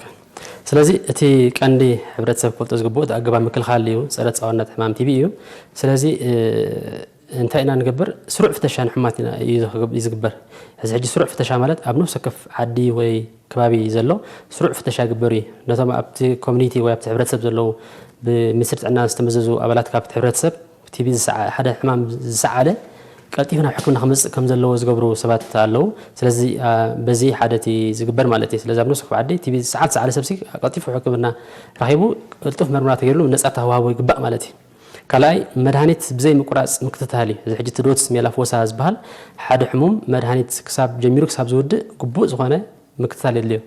ስለዚ እቲ ቀንዲ ሕብረተሰብ ክፈልጦ ዝግብኡ እቲ ኣገባብ ምክልኻል እዩ፣ ፀረ ተፃዋርነት ሕማም ቲቢ እዩ። ስለዚ እ፣ እንታይ ኢና ንገብር? ስሩዕ ፍተሻ ንሕማት ኢና እዩ ዝግብ- እዩ ዝግበር። እዚ ሕጂ ስሩዕ ፍተሻ ማለት ኣብ ነፍሲ ወከፍ ዓዲ ወይ ከባቢ ዘሎ ስሩዕ ፍተሻ ይግበር እዩ። ነቶም ኣብቲ ኮሚኒቲ ወይ ኣብቲ ሕብረተሰብ ዘለዉ ብሚኒስትሪ ጥዕና ዝተመዘዙ ኣባላት ካብቲ ሕብረተሰብ ቲቢ ዝሰዓ- ሓደ ሕማም ዝሰዓለ ቀልጢፉ ናብ ሕክምና ክመፅእ ከም ዘለዎ ዝገብሩ ሰባት ኣለዉ። ስለዚ አ፣ በዚ ሓደ እቲ ዝግበር ማለት እዩ። ስለዚ ኣብ ነፍሲ ወከፍ ዓዲ ቲቢ ሰዓት ዝሰዓለ ሰብሲ ቀልጢፉ ሕክምና ረኺቡ ቅልጡፍ መርመራ ተገይሩሉ ነፃ ተዋህቦ ይግባእ ማለት እዩ። ካልኣይ መድሃኒት ብዘይ ምቁራፅ ምክትታል እዩ። እዚ ሕጂ እቲ ዶትስ ሜላ ፍወሳ ዝበሃል ሓደ ሕሙም መድሃኒት ክሳብ ጀሚሩ ክሳብ ዝውድእ ግቡእ ዝኾነ ምክትታል የድልዮ።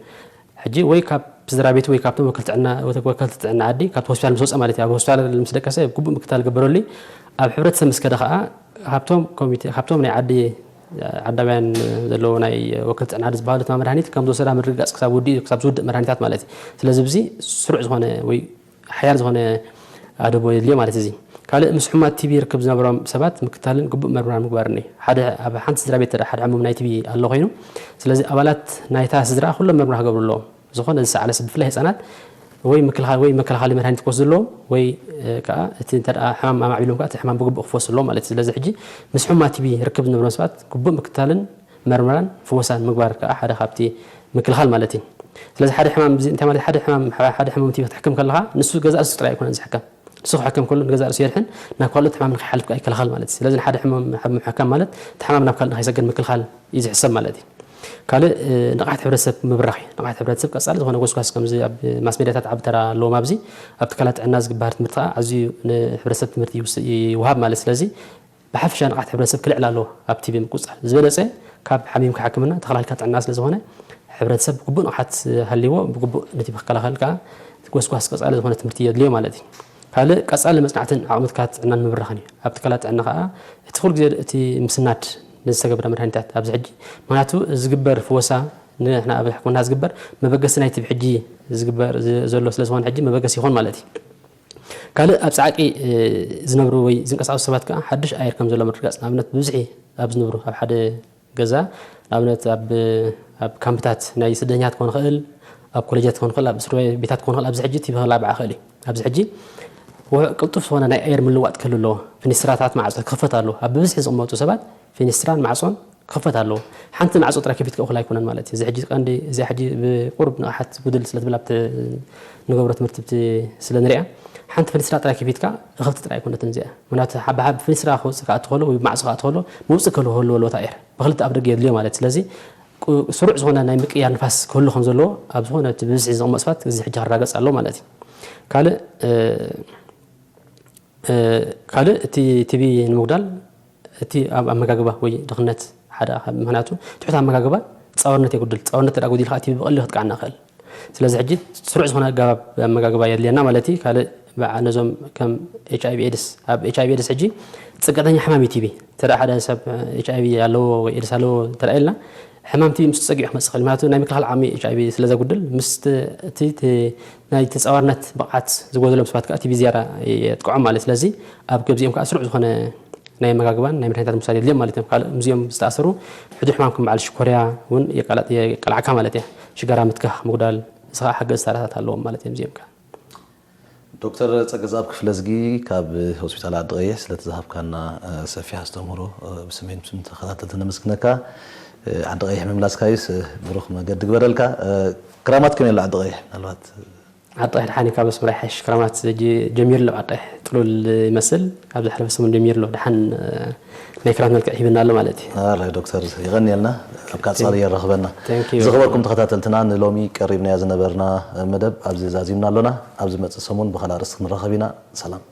ሕጂ ወይ ካብ ስድራ ቤቱ ወይ ካብቶም ወከልቲ ጥዕና ወከልቲ ጥዕና ዓዲ ካብቲ ሆስፒታል ምስ ወፀ ማለት እዩ። ኣብ ሆስፒታል ምስ ደቀሰ ግቡእ ምክትታል ግበረሉ እዩ። ኣብ ሕብረተሰብ ምስ ከደ ከዓ ካብቶም ኮሚቴ ካብቶም ናይ ዓዲ ዓዳውያን ዘለዎ ናይ ወከልቲ ጥዕና ዓዲ ዝበሃሉ ድማ መድሃኒት ከም ዝወሰዳ ምርግጋፅ ክሳብ ውድእ ክሳብ ዝውድእ መድሃኒታት ማለት እዩ። ስለዚ ብዚ ስሩዕ ዝኾነ ወይ ሓያል ዝኾነ ኣደቦ የድልዮ ማለት እዚ። ካልእ ምስ ሕሙማት ቲቢ ርክብ ዝነበሮም ሰባት ምክታልን ግቡእ መርመራ ምግባርን እዩ። ሓደ ኣብ ሓንቲ ስድራ ቤት ተዳ ሓደ ሕሙም ናይ ቲቢ ኣሎ ኮይኑ ስለዚ ኣባላት ናይታ ስድራ ኩሎም መርመራ ክገብሩ ኣለዎም። ዝኾነ ዝሰዓለ ሰብ ብፍላይ ህፃናት ወይ ምክልኻል ወይ መከላኸሊ መድሃኒት ክወስዱ ኣለዎም ወይ እ፣ ከዓ እቲ እንተ ደኣ ሕማም ኣማዕቢሎም ከዓ እቲ ሕማም ብግቡእ ክፈወሱ ኣለዎም ማለት እዩ። ስለዚ ሕጂ ምስ ሕሙማት ቲቢ ርክብ ዝነበሮም ሰባት ግቡእ ምክታልን መርመራን ፍወሳን ምግባር ከዓ ሓደ ካብቲ ምክልኻል ማለት እዩ። ስለዚ ሓደ ሕማም እዚ እንታይ ማለት ሓደ ሕማም ሓደ ሕሙም ቲቢ ክትሕክም ከለኻ ንሱ ገዛ ርእሱ ጥራይ ኣይኮነን ዝሕከም። ንሱ ክሕከም ከሎ ንገዛ ርእሱ የድሕን ናብ ካልኦት ሕማም ንኸይሓልፍ ከዓ ይከላኸል ማለት እዩ። ስለዚ ንሓደ ሕሙም ሕሙም ምሕካም ማለት እቲ ሕማም ናብ ካልእ ንኸይሰገድ ምክልኻል እዩ ዝሕሰብ ማለት እዩ። ካልእ እ፣ ንቕሓት ሕብረተሰብ ምብራኽ እዩ። ንቕሓት ሕብረተሰብ ቀፃሊ ዝኾነ ጎስጓስ ከምዚ ኣብ ማስ ሜድያታት ዓቢ ተራ ኣለዎም ኣብዚ ኣብ ትካላት ጥዕና ዝግበር ትምህርቲ ከዓ ኣዝዩ ንሕብረተሰብ ትምህርቲ ይውስ- ይውሃብ ማለት ስለዚ ብሓፈሻ ንቕሓት ሕብረተሰብ ክልዕል ኣለዎ። ኣብ ቲቢ ምቁፅፃር ዝበለፀ ካብ ሓሚምካ ሕክምና ተኸላልካ ጥዕና ስለ ዝኾነ ሕብረተሰብ ብግቡእ ንቕሓት ሃልይዎ ብግቡእ ነቲ ክከላኸል ከዓ ጎስጓስ ቀፃሊ ዝኾነ ትምህርቲ የድልዮ ማለት እዩ። ካልእ ቀፃሊ መፅናዕትን ዓቕሚ ትካላት ጥዕናን ምብራኽን እዩ። ኣብ ትካላት ጥዕና ከዓ እቲ ኩሉ ግዜ እቲ ምስናድ ንዝተገብረ መድሃኒታት ኣብዚ ሕጂ ምክንያቱ ዝግበር ፍወሳ ንሕና ኣብ ሕክምና ዝግበር መበገሲ ናይቲ ብሕጂ ዝግበር ዝ- ዘሎ ስለ ዝኾነ ሕጂ መበገሲ ይኾን ማለት እዩ። ካልእ ኣብ ጻዕቂ ዝነብሩ ወይ ዝንቀሳቐሱ ሰባት ከዓ ሓድሽ ኣየር ከም ዘሎ ምርግጋጽ። ንኣብነት ብብዝሒ ኣብ ዝነብሩ ኣብ ሓደ ገዛ ንኣብነት ኣብ ኣብ ካምፕታት ናይ ስደተኛታት ክኾን ይኽእል፣ ኣብ ኮሌጃት ክኾን ይኽእል፣ ኣብ እስር ቤታት ክኾን ይኽእል። ኣብዚ ሕጂ እቲ ብኸላ ብዓኸል እዩ። ኣብዚ ሕጂ ውዕ ቅልጡፍ ዝኾነ ናይ ኣየር ምልዋጥ ክህሉ ኣለዎ። ፊኒስትራታት ማዕጾ ክኽፈት ኣለዎ። ኣብ ብብዝሒ ዝቕመጡ ሰባት ፊኒስትራን ማዕጾን ክኽፈት ኣለዎ። ሓንቲ ማዕጾ ጥራይ ከፊትካ እኹል ኣይኮነን ማለት እዩ። እዚ ሕጂ ቀንዲ እዚ ሕጂ ብቁሩብ ንቕሓት ጉድል ስለ ትብል ኣብቲ ንገብሮ ትምህርቲ ብቲ ስለ ንሪኣ ሓንቲ ፊኒስትራ ጥራይ ከፊትካ እኽልቲ ጥራይ ኣይኮነትን እዚኣ። ምክንያቱ ሓብሓብ ፊኒስትራ ክወፅእ ክኣቱ ከሎ ወይ ማዕጾ ክኣቱ ከሎ ምውፅእ ከሎ ክህልዎ ኣለዎ እቲ ኣየር ብክልተ ኣብ ደገ የድልዮ ማለት እዩ። ስለዚ ቁ- ስሩዕ ዝኾነ ናይ ምቅያር ንፋስ ክህሉ ከም ዘለዎ ኣብ ዝኾነ እቲ ብብዝሒ ዝቕመጥ ሰባት እዚ ሕጂ ክረጋገጽ ኣለዎ ማለት እዩ። ካልእ ካልእ እቲ ቲቢ ንምጉዳል እቲ ኣብ ኣመጋግባ ወይ ድኽነት ሓደ ካብ ምኽንያቱ ትሑት ኣመጋግባ ፃወርነት የጉድል። ፃወርነት ተዳ ጉዲል ከዓ ቲቢ ብቐሊሉ ክትቃዕና ይኽእል። ስለዚ ሕጂ ስሩዕ ዝኾነ ኣገባብ ኣመጋግባ የድልየና ማለት እዩ። ካልእ በዓ ነዞም ከም ኤች ኣይቪ ኤድስ ኣብ ኤች ኣይቪ ኤድስ ሕጂ ፅቀጠኛ ሕማም እዩ ቲቢ። ተዳ ሓደ ሰብ ኤች ኣይቪ ኣለዎ ወይ ኤድስ ኣለዎ ተዳ ኢልና ሕማም ቲቢ ምስ ፀጊዑ ክመፅእ ይኽእል። ምክንያቱ ናይ ምክልኻል ዓቕሚ ኤች ኣይቪ ስለ ዘጉድል ምስ እቲ ናይ ተፃዋርነት ብቕዓት ዝጎደሎም ሰባት ከዓ ቲቢ ዝያዳ የጥቅዖም ማለት። ስለዚ ኣብ ገብዚኦም ከዓ ስሩዕ ዝኾነ ናይ ኣመጋግባን ናይ መድሃኒታት ምውሳድ የድልዮም ማለት እዮም። ካልእ ምስዚኦም ዝተኣሰሩ ሕዱር ሕማም ከም በዓል ሽኮርያ እውን የቃላጥ- የቃላዕካ ማለት እያ። ሽጋራ ምትካኽ ምጉዳል እዚ ከዓ ሓገዝ ታራታት ኣለዎም ማለት እዮም እዚኦም ከዓ። ዶክተር ጸገዝኣብ ክፍለዝጊ ካብ ሆስፒታል ዓዲ ቀይሕ ስለቲ ዝሃብካና ሰፊሕ ኣስተምህሮ ብስሜን ስም ተኸታተልቲ ነመስግነካ። ዓዲ ቀይሕ ምምላስካዩስ ብሩኽ መገዲ ግበረልካ። ክራማት ከመይ ኣሎ ዓዲ ቀይሕ? ምናልባት ዓዲ ቀይሕ ደሓን ካብ ኣስመራ ይሓይሽ። ክራማት ጀሚሩ ኣሎ። ዓዲ ቀይሕ ጥሉል ይመስል። ኣብ ዝሓለፈ ሰሙን ጀሚሩ ኣሎ። ደሓን ናይ ክራማት መልክዕ ሂብና ኣሎ ማለት እዩ። ኣራይ ዶክተር ይቐንየልና። ኣብ ካጻሪ የራኽበና። Thank you። ዝኸበርኩም ተኸታተልትና ንሎሚ ቀሪብናዮ ዝነበርና መደብ ኣብዚ ዛዚምና ኣሎና። ኣብ ዝመጽእ ሰሙን ብኻልእ ኣርእስቲ ክንራኸብ ኢና። ሰላም።